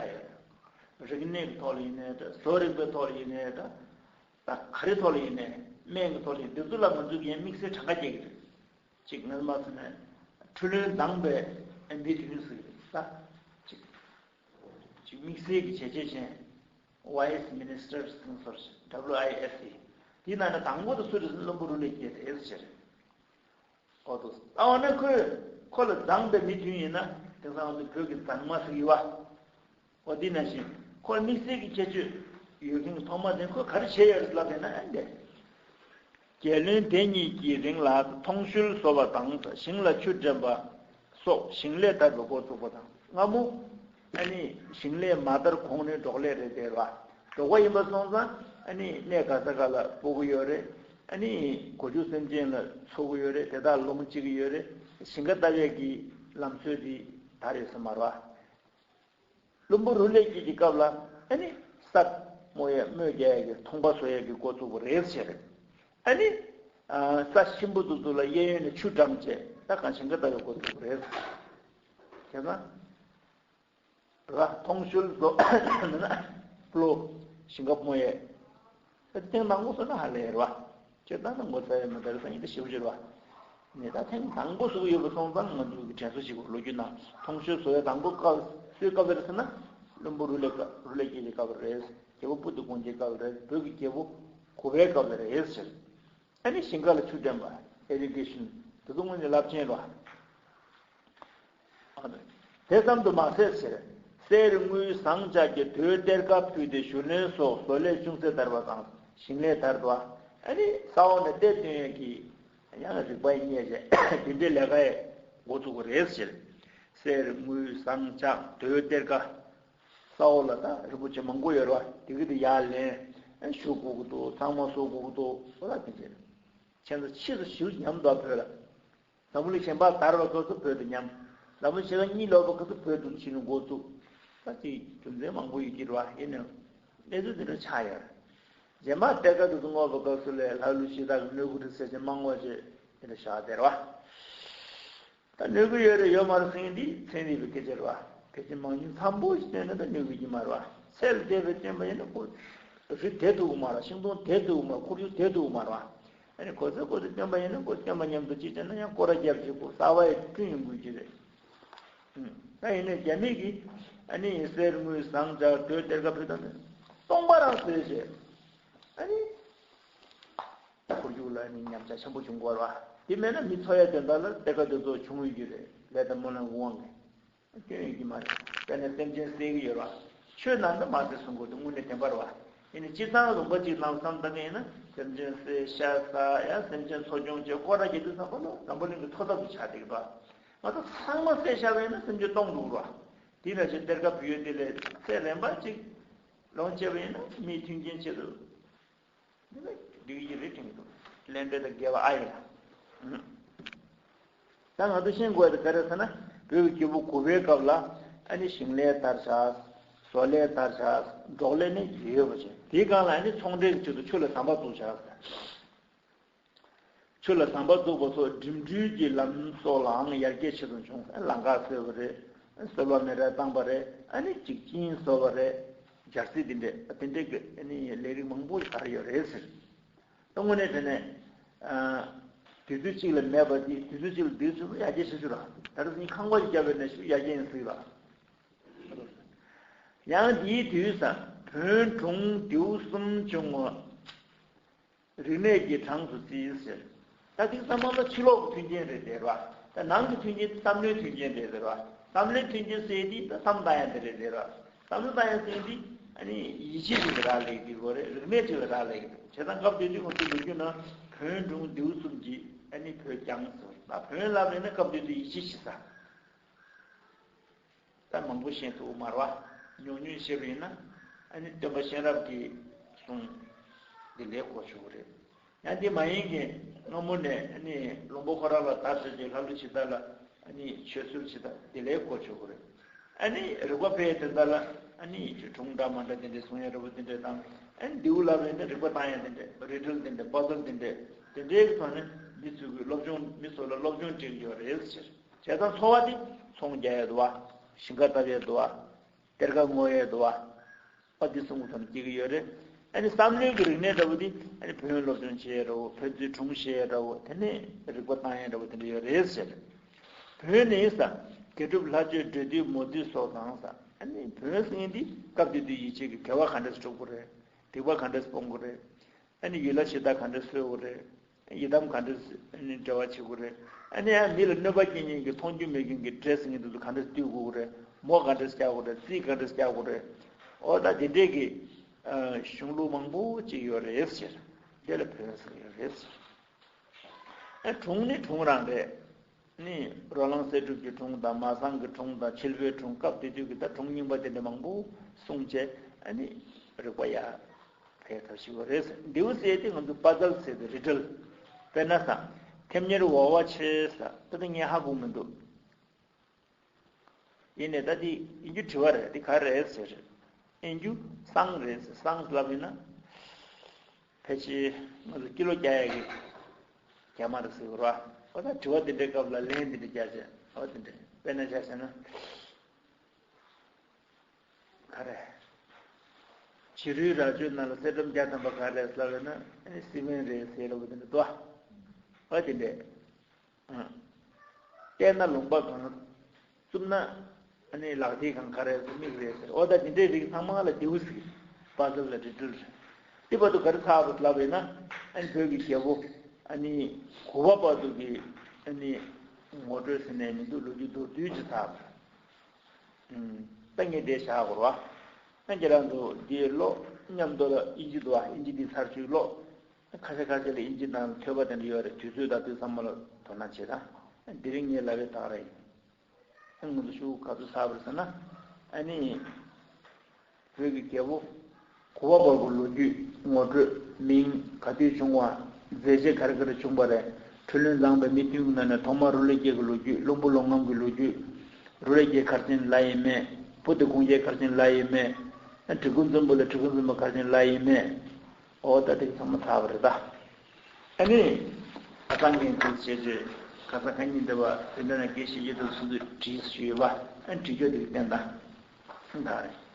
བཞག་ཡོད། རིག་གནས་ཀྱི་ཐོག་ལ་ཡིན་ནའི་འདྲ། བཟོ་རིག་པའི་ཐོག་ལ་ཡིན་ནའི་འདྲ། ད་ག་རེ་ཐོག་ལ་ཡིན་ནའི། སྨན་གྱི་ཐོག་ལ་ཡིན། འདི་ཚོ་ལ་ང་ཚོ་གིས་དམིགས་བསལ་གྲངས་ཀ་རྒྱག་གི་རེད། གཅིག་ངས་མ་ཟེར་ནས་འཁྲུལ་བློན་མཛངས་པའི་ཨེམ་པི་དེ་ནི་ཟེར་གི་རེད་ད། གཅིག་གཅིག་དམིགས་བསལ་གྱི་བྱས་རྗེས་ཅན། Wise Ministers ཟེར་སོར། W I S E། དེའི་ནང་ནས་དང་པོ་དེ་སུ་རེད་ཟེར་ན་བློན་པོ་རུ་ལས་སྐྱེས་རེད་ཟེར། ཨོ་ཏོ། ཨ་འོ་ན་ཁོས། ཁོ་ལ་མཛངས་པའི་མི་མཐུན་ཡིན་ན། དེང་སང་ང་ཚོ་བོད་ཀྱི་མཛངས་མ་ཟེར་གྱི་ཡོད་པ། ཨོ་དེ་ནང་བཞིན་ཁོ་དམིགས་བསལ་གྱི་ཁྱད་ཆོས་ཡོད་མཁན་གྱི་ཐོག་མ་དེ་ཁོས་ག་རེ་བྱས་ཡོད་རེད་ལབ་པས་ན། ཨ་འདི། རྒྱལ་བློན་དེ་གཉིས་ཀྱི་རིང་ལ་ཐོང་གཤོལ་བཟོ་བ་དང་། ཞིང་ལ་ཆུ་འདྲེན་པ་སོགས་ཞིང་ལས་དར་བའི་འགོ་བཙུགས་པ་དང་། སྔ་མོ། ཨ་ནི་ཞིང་ལས་མ་དར་གོང་ནས་འབྲོག་ལས་རེད་དེ་ར། འབྲོག་པ་ཡིན་པ་སོང་ཙང་ཨ་ནི་གནས་ག་ས་ག་ལ་སྤོ་གི་ཡོད་རེད། ཨ་ནི་སྒོ་ཕྱུགས་སེམས་ཅན་ལ་འཚོ་གི་ཡོད་རེད། དེ་དག་ལོངས་སྤྱད་ཀྱི་ཡོད་རེད། ཞིང་ཁ་བཏབ་ཡས་ཀྱི་ལམ་སྲོལ་དེ་དར་ཡོད་ས་མ་རེད་པ། བློན་པོ་རུ་ལས་སྐྱེས་ཀྱི་སྐབས་ལ་ཨ་ནི་ས་རྨོ་ཡས་རྨོས་རྒྱག་ཡས་ཀྱི་ཐོང་པ་བཟོ་ཡས་ཀྱི་འགོ་བཙུགས་པ་རེད་ཟེར། ཨ་ནི་ས་ཆེན་པོ་དེ་ཚོ་ལ་གཡས་གཡོན་ནས་ཆུ་འགྲམ་བྱས། ད་གང་ཞིང་ཁ་བཏབ་ཡས་འགོ་བཙུགས་པ་རེད། བྱས་ཙང་། ར་ཐོང་གཤོལ་བཟོ། མིན་ན་ཕོ་ལོ་ཞིང་ཁ་རྨོ་ཡས། ད་ཐེངས་དང་པོ་བཟོས་ན་ཧ་ལས་ར། ཁྱེད་ད་ནི་ངོ་ཚ་ཡས་མི་འདུག་ས་ཡིན་ད་ཞིབ་ཞིབ་ར། ནས་ད་ཐེངས་དང་པོ་བཟོ་ཡོད་པ་སོང་ཙང་ང་ཚོ་གི་དྲན་གསོ་ཞིག་ལོ་རྒྱུས་ནང་ཐོང་གཤོལ་བཟོ་ཡས་དང་པོ་སྐབས་སུའི་སྐབས་རེད་ཟེར་ན། བློན་པོ་རུ་ལས་སྐབས། རུ་ལས་སྐྱེས་ཀྱི་སྐབས་རེད། རྒྱལ་པོ་སྤུ་ལྡེ་གུང་རྒྱལ་སྐབས་རེད། བོད་ཀྱི་རྒྱལ་པོ་གུ་བའི་སྐབས་རེད་ཟེར། ཨ་ནི་ཞིང་ཁ་ལ་ཆུ་འདྲེན་པ། ཨེ་རི་གེ་ཤིན། དེ་ཚོ་དངོས་གནས་རླབས་ཆེན་རེད་པ། དེ་ཙམ་དུ་མ་ཟད་ཟེར། གསེར་དངུལ་ཟངས་ལྕགས་ཀྱི་རྡོའི་གཏེར་ཁ་ཕུལ་ཏེ་བཞུར་ལེན་སོགས་བཟོ་ལས་ཅུང་ཟད་དར་བ་དང་ཞིང་ལས་དར་དུ། ཨ་ནི་ས་འོག་ནས་གཏེར་བཏོན་ཡས་ཀྱི་ཡང་རིག་པ་རྙེད་བྱས། དེ་འདྲའི་ལས་ཀ་ཡས་འགོ་བཙུགས་པ་རེད་ཟེར། གསེར་དངུལ་ཟངས་ལྕགས་རྡོའི་གཏེར་ཁ། ས་འོག་ལ་ད་རིན་པོ་ཆེ་མང་པོ་ཡོད་རེད་པ། དེ་གི་དེ་ཡར་ལེན། ཨ་བཞུ་དགོས་ཀྱི་འདུག་ཚང་མ་བཟོ་དགོས་ཀྱི་འདུག་འོ་ད་དེ་འདྲ། ཁྱེད་ཚོ་ཕྱིས་སུ་ཞིག་ཉམས་འདུག་བོད་ལ། འཛམ་བུ་གླིང་གཞན་པ་དར་བ་སོ་སོ་བོད་དུ་ཉམས། འཛམ་བུ་གཞན་པ་གཉིད་ལོག་པ་སོ་སོ་བོད་དུ་ཕྱིན་ནས་འགོ་བཙུགས། ད་ཅིག་རྒྱུ་མཚན་མང་པོ་ཡོད་ཀྱི་རེད་པ། ཡིན་ནའང་གནས་ཚུལ་འདི་འདྲ་ཆགས་ཡོད་རེད། རྗེས་མ་གཏེར་ཁ་དེ་ཚོ་བསྔོག་པའི་སྐབས་སུ་ལས་ལྷ་ཀླུ་གཞི་བདག་གི་སྣོད་དགུ་རིགས་སེ་བྱེད་མ་བསྔོགས་བྱས་འདི་འདྲ་བཞག་བསྡད་རེད་པ། ད་གནོད་ཀྱི་ཡོད་རེད་ཡོད་མ་རེད་ཟེར་མཁན་འདི་ཚན་རིག་པའི་སྐད་ཆ་རེད་པ། ཕལ་ཆེར་མང་ཉུང་འཚམ་པོ་ཞིག་བསྟན་ན་ད་གནོད་ཀྱི་ཡོད་མ་རེད་པ། ཚད་ལས་འདས་པའི་བསྟན་པ་ཡིན་ན་ཁོ་རི་དེད་ཐུབ་ཀྱི་མ་རེད། ཤིང་སྡོང་དེད་ཐུབ་ཀྱི་མ་རེད། ཁོར་ཡུག་དེད་ཐུབ་ཀྱི་མ་རེད་པ། ཨ་ནི་གོ་ས་གོ་ས་བསྟན་པ་ཡིན་ན་ཁོ་བསྟན་པ་མཉམ་དུ་གཅིག་བྱས་ན་ཡང་སྐོར་ར་རྒྱབ་བྱེད་དགོས། གསར་པ་ཡི་བསྐྲུན་ཡོང་དགོས་ཀྱི་རེད། ད་ཡིན་ནའི་རྒྱ་མི་གིས་ཨ་ནི་གསེར་དངུལ་ཟངས་ལྕགས་རྡོའི་གཏེར་ཁ་ཕུལ་དང་ནི་སྟོང་པ་རང་བཟོས་བྱས། ཨ་ནི། ཁོར་ཡུག་ལ་ནི་ཉམས་ཆག་ཆེན་པོ་བྱུང་དགོས་རེད་པ། དེ་མེད་ན་མི་འཚོ་ཡ་དོན་དག་ལ་གཏེར་ཁ་དེ་ཚོ་བྱུང་ཡོད་ཀྱི་རེད། ལས་དང་སྨོན་ལམ་དབང་གིས་སྐྱོན་ཡོད་ཀྱི་མ་རེད། དཔེར་ན་སེམས་ཅན་བསད་ཀྱི་ཡོད་རེད་པ། ཆོས་ནང་དུ་མ་ཟེར་གསུང་དགོས་དེ་དངོས་གནས་བདེན་པ་རེད་པ། ཡིན་ནའི་སྤྱིར་བཏང་ལུང་པ་གཅིག་ནང་བསམ་བཏང་མཁན་ཡིན་ན་སེམས་ཅན་བསད་ཤ་ཟ་ཡ་སེམས་ཅན་འཚོ་སྐྱོང་བྱེད་སྐོར་ར་རྒྱག་དུས་ཙམ་པ་ལ་འཛམ་བུ་གླིང་གི་འཚོ་ཐབས་སུ་ཆགས་བསྡད་ཀྱི་འདུག་ང་ཚོ་ཚང་མ་བསད་བཞག་པ་ཡིན་ན་སེམས་ཅན་སྟོང་འགྲོ་གི་རེད་པ། དེ་ལ་ཅིག་གཏེར་ཁ་བུད་ཡོད་དེ་ལས་ཚེ་རིང་པ་ཅིག་ལོངས་སྤྱད་པ་ཡིན་ན་མིའི་མཐུན་རྐྱེན་ཆེད་དུ། འདི་ལ་སྡིག་ཡིད་རེ་དྲན་གྱི་འདུག་ལས་འབྲས་དང་འགལ་བ་ཨ་ཡིན་ལ། ད་ང་ཚོ་ཤེས་དགོས་ཡ་དེ་ག་རེ་ཟེར་ན། བོད་ཀྱི་རྒྱལ་པོ་གུ་བའི་སྐབས་ལ་ཨ་ནི་ཞིང་ལས་དར་ཤག་བཟོ་ལས་དར་ཤག་འབྲོག་ལས་ནི་ཡོད་པ་བྱས། དེའི་སྒང་ལ་ཨ་ནི་ཚོང་འབྲེལ་གྱི་ཆེད་དུ་ཆུ་ལ་ཟམ་པ་བཙུགས་ཤག་ཆུ་ལ་ཟམ་པ་བཙུགས་པ་སོགས་འགྲིམ་འགྲུལ་གྱི་ལམ་སོགས་ལའང་ཡར་རྒྱས་ཆེ་རུ་བྱུང་། ལམ་ཁ་བཟོས་པ་རེད། སོལ་བ་མེ་ར་བཏང་པ་རེད། ཨ་ནི་གཅིག་ཅིན་བཟོས་པ་རེད། ཇར་སི་དེ་འདྲས་དེ་འདྲས་ཀྱི་ཨ་ནི་ལས་རིགས་མང་པོ་ཞིག་དར་ཡོད་རེད་ཟེར། ད་དངོས་གནས་དྲང་གནས། ཨ། དུས་ཚོད་གཅིག་ལ་མེད་པ་དེ་དུས་ཚོད་གཅིག་ལ་འདི་ཚོ་ཡར་རྒྱས་ཆེ་ཤོས་རེད། ད་རེས་ནི་ཁང་པ་ཞིག་བརྒྱབ་པའི་ནང་ཞུ་ཡར་རྒྱས་ཡིན་སྲིད་ལ། ཡང་དེའི་དུས་སུ་བོན་གྲུང་དེའུ་གསུམ་བྱུང་ངོ་། རིག་གནས་ཀྱི་གྲངས་སུ་བརྩིས་ཟེར། ད་དེ་ཚང་མ་ལ་ཕྱི་ལོགས་ཀྱི་མཐུན་རྐྱེན་རེད་དེ་ར། ད་ནང་གི་མཐུན་རྐྱེན་དེ་བསམ་བློའི་མཐུན་རྐྱེན་རེད་དེ་ར། བསམ་བློའི་མཐུན་རྐྱེན་ཟེར་དེ་ད་བསམ་བཏང་ཡ་དེ་རེད་དེ་ར། བསམ་བློ་བཏང་ཡ་ཟེར་དེ་ཨ་ནི་ཡིད་ཆེས་ཅིག་ལ་རག་ལས་ཀྱི་དགོས་རེད། རིག་གནས་ཅིག་ལ་རག་ལས་ཀྱི་འདུག་བྱས་ཙང་སྐབས་དེ་དུས་ང་ཚོའི་ལོ་རྒྱུས་ནང་བོན་གྲུང་དེའུ་གསུམ་གྱིས་ ཨ་ནི་བོད་རྒྱང་སོང་། ད་བོན་ལབ་ཡིན་ན་སྐབས་དེ་དུས་ཡིད་ཆེས་བྱེད་ས། ད་མང་པོ་ཤེས་ཐུབ་མ་རེད་བ། ཉུང་ཉུང་ཤེས་པ་ཡིན་ན། ཨ་ནི་སྟོན་པ་གཤེན་རབ་ཀྱི་གསུང་འདི་ལས་གོ་ཆོག་གི་རེད། ཡང་འདི་མ་ཡིན་གྱི་སྔ་མོ་ནས་ཨ་ནི་བློན་པོ་ཁོ་རང་ལ་དར་ཆ་གྱི་ལྷ་ཀླུ་ཇི་ལྟ་ལ་ཨ་ནི་མཆོད་གསོལ་ཇི་ལྟ་འདི་ལས་གོ་ཆོག་གི་རེད། ཨ་ནི་རིག་པ་འཕེལ་དེ་འདྲ་ལ་ཨ་ནི་སྒྲུང་འདྲ་མ་འདྲ་དེ་འདྲ་གསུང་ཡ་འདྲ་པོ་དེ་འདྲ་དང་། ཨ་ནི་མདེའུ་ལབ་ཡིན་ན་རིག་པ་བཏང་ཡ་དེ་འདྲ། རི་ཁྲོད་དེ་འདྲ། པ་ཛལ་དེ་འདྲ། དེ་འདྲའི་ཐོག་ནས་མི་ཚོས་ཀྱི་སློབ་སྦྱོང་། མི་ཚོ་ལ་སློབ་སྦྱོང་སྤྲད་ཀྱི་ཡོད་རེད་ཟེར། བྱས་ཙང་འཚོ་བ་དེ་ཚོང་རྒྱག་ཡས་འདུག་བ། ཞིང་ཁ་བཏབ་ཡས་འདུག་བ། གཏེར་ཁ་སྔོག་ཡས་འདུག་བ། ཨ་འདི་གསུམ་གྱི་ཐོག་ནས་སྐྱེ་གི་ཡོད་རེད། ཨ་ནི་བསམ་བློའི་གི་རིག་གནས་འདྲ་པོ་འདི་ཨ་ནི་བོན་སློབ་སྦྱོང་བྱེད་ཡས་འདྲ་པོ། བོན་ཚུལ་སྒྲུང་བཤད་ཡས་འདྲ་པོ། དེ་ནས་རིག་པ་བཏང་ཡས་འདྲ་པོ་དེ་འདྲ་ཡོད་རེད་ཟེར། བོན་ནི་ས། དགེ་སྒྲུབ་ལྷ་མཆོད་འབྲས་དུས་མོ་དུས་སོགས་དང་ས། ཨ་ནི་བོན་ཟེར་མཁན་འདི་སྐབས་དེ་དུས་ཡིད་ཆེས་ཀྱི་དགེ་བ་ག་འདྲས་སྒྲུབ་དགོས་རེད། སྡིག་པ་ག་འདྲས་སྤོང་དགོས་རེད། ཨ་ནི་ཡུལ་ལྷ་གཞི་བདག་ག་འདྲས་གསོད་དགོས་རེད། ཡི་དམ་ག་འདྲས་ཨ་ནི་འབྲེལ་བ་བྱེད་དགོས་རེད། ཨ་ནི་ཡང་མི་ལ་གནོད་པ་སྐྱེལ་མཁན་གྱི་མཐོང་རྒྱུ་མེད་མཁན་གྱི་འདྲེ་ཟེར་མཁན་དེ་ཚོ་ག་འདྲས་བཏུལ་དགོས་རེད། མོ་ག་འདྲས་རྒྱག་དགོས་རེད། རྩིས་ག་འདྲས་རྒྱག་དགོས་རེད། འོ་ད་དེ་འདྲས་ཀྱི་ཨ་གཞུང་ལུགས་མང་པོ་ཅིག་ཡོད་རེད་ཟེར། དེ་ལ་བོན་ཟེར་ཡོད་རེད་ཟེར། ཨ་སྒྲུང་ནི་སྒྲུང་རང་རེད། ནི་རོ་ལངས་གསེར་སྒྲུབ་ཀྱི་སྒྲུང་དང་། མ་སངས་ཀྱི་སྒྲུང་དང་། འཆི་བའི་སྒྲུང་། སྐབས་དེ་དུས་ཀྱི་ད་སྒྲུང་རྙིང་པ་དེ་འདྲ་མང་པོ་གསུངས་བྱས། ཨ་ནི་རིག་པ་ཡར་འཕེལ་ཐབས་ཤིག་ཡོད་རེད། མདེའུ་ཟེར་དེ་ང་ཚོ་པ་ཛལ་ཟེར་དེ། རི་ཁྲོད། དཔེར་ན་ས། ཐེམ་ཉེར་འོག་བ་ཆེ་ས། ད་ལྟ་ངས་ཧ་གོ་མི་འདུག་ཡིན་ནའི་ད་འདི་ཨིན་ཇི་དྲི་བ་རེད། འདི་ག་རེ་རེད་ཟེར། ཨིན་ཇི་སང་རེད་ཟེར། སང་ལབ་ཡིན་ན། ཕལ་ཆེར་ང་ཚོ་ཀི་ལོ་རྒྱག་ཡག་གི་རྒྱ་མ་རེད་ཟེར་གི་རེད་བ། འོ་ད་དྲི་བ་འདི་འདྲའི་སྐབས་ལ་ལན་འདི་འདྲ་རྒྱག་བྱས། འོ་དེ་འདྲ། དཔེར་ན་ཆ་བཞག་ན། ག་རེ། བྱུ་རུའི་རྭ་ཅོ་ནང་ལ་གསེར་སྦྲམ་བརྒྱ་ཐམ་པ་ག་རེ་ལབ་ཡོད་ན། ཨ་ནི་སི་མེན་རེད་ཟེར་ལབ་པ་དེ་འདྲ་འདུག་བ། ཨ་དེ་འདྲས། ཨ། བལྟས་ན་ལུང་པ་གང་། བཙུམས་ན་ཨ་ནི་ལག་མཐིལ་གང་། ག་རེ་ཟེར། མིག་རེད་ཟེར། འོ་ད་དེ་འདྲའི་རིགས་ཚང་མ་ལ་མདེའུ་ཟེར། པ་ཛལ་ལ་རི་ཁྲོད་རེད། དེ་བར་དུ་ག་རེ་ཚར་བ་ལབ་ཡོད་ན། ཨ་ནི་བོད་ཀྱི་རྒྱལ་པོ་ཨ་ནི་གོ་བ་བར་དུ་གི་ཨ་ནི་ངོ་སྤྲོད་ཟེར་ནས་མི་འདུག་ལོ་རྒྱུས་མདོར་བསྡུས་ཅིག་ཚར་བ། ད་ངས་འདིར་བཞག་དགོས་རེད་བ། ཨ་ཁྱེད་རང་ཚོ་འདི་ཀློག་མཉམ་དུ་ལ་ཨིན་ཇི་འདུག་བ། ཨིན་ཇི་འདི་ཚར་ཚུར་ཀློག་ཁ་ཤས་ཁ་ཤས་ལ་ཨིན་ཇི་ནང་ཐོས་པ་དེ་འདྲ་ཡོད་རེད། དུས་ཚོད་དང་དུས་ཚང་མ་ལ་དོ་སྣང་བྱེད་དང་། དེ་རིང་ངས་ལབ་པའི་རྟགས་རེད། ཨ་ང་ཚོ་ཤོག་གུ་ག་ཚོད་ཚར་བ་རེད་ཟེར་ན། ཨ་ནི། བོད་ཀྱི་རྒྱལ་པོ། གོ་བ་བར་པོ་ལོ་རྒྱུས། ངོ་སྤྲོད། མིང་། ག་དུས་བྱུང་བ། མཛད་རྗེས་ག་རེ་ག་རེ་བྱུང་བ་རེད། འཕྲུལ་བློན་མཛངས་པའི་མི་བདུན་གྱི་ནང་ནས་ཐོག་མར་རུ་ལས་རྒྱལ་གྱི་ལོ་རྒྱུས། བློན་པོ་ལོ་ངམ་གྱི་ལོ་རྒྱུས། རུ་ལས་རྒྱལ་གར་ཕྱིན་ལབ་ཡིན་མེད། བུ་དེ་གུང་རྒྱལ་གར་ཕྱིན་ལབ་ཡིན་མེད། བྲིས་སྐུ་འཛོམས་པོ་ལ་བྲིས་སྐུ་འཛོམས་པོ་གར་ཕྱིན་ལབ་ཡིན་མེད། འོ་ད་དེ་ཚང་མ་ཚར་བ་རེད་ད། ཨ་ནི། ཁ་སང་གི་དུས་བྱས་རྗེས་ཁ་སང་ཁ་ཉིན་འདི་བ་དེ་འདྲ་ན་དགེ་བཤེས་ཀྱི་དུས་སུ་དུས་བྲིས་ཞུས་པ། ཨ་ནི་བྲིས་རྒྱུ་དེ་གི་བསྟན་ད། ད།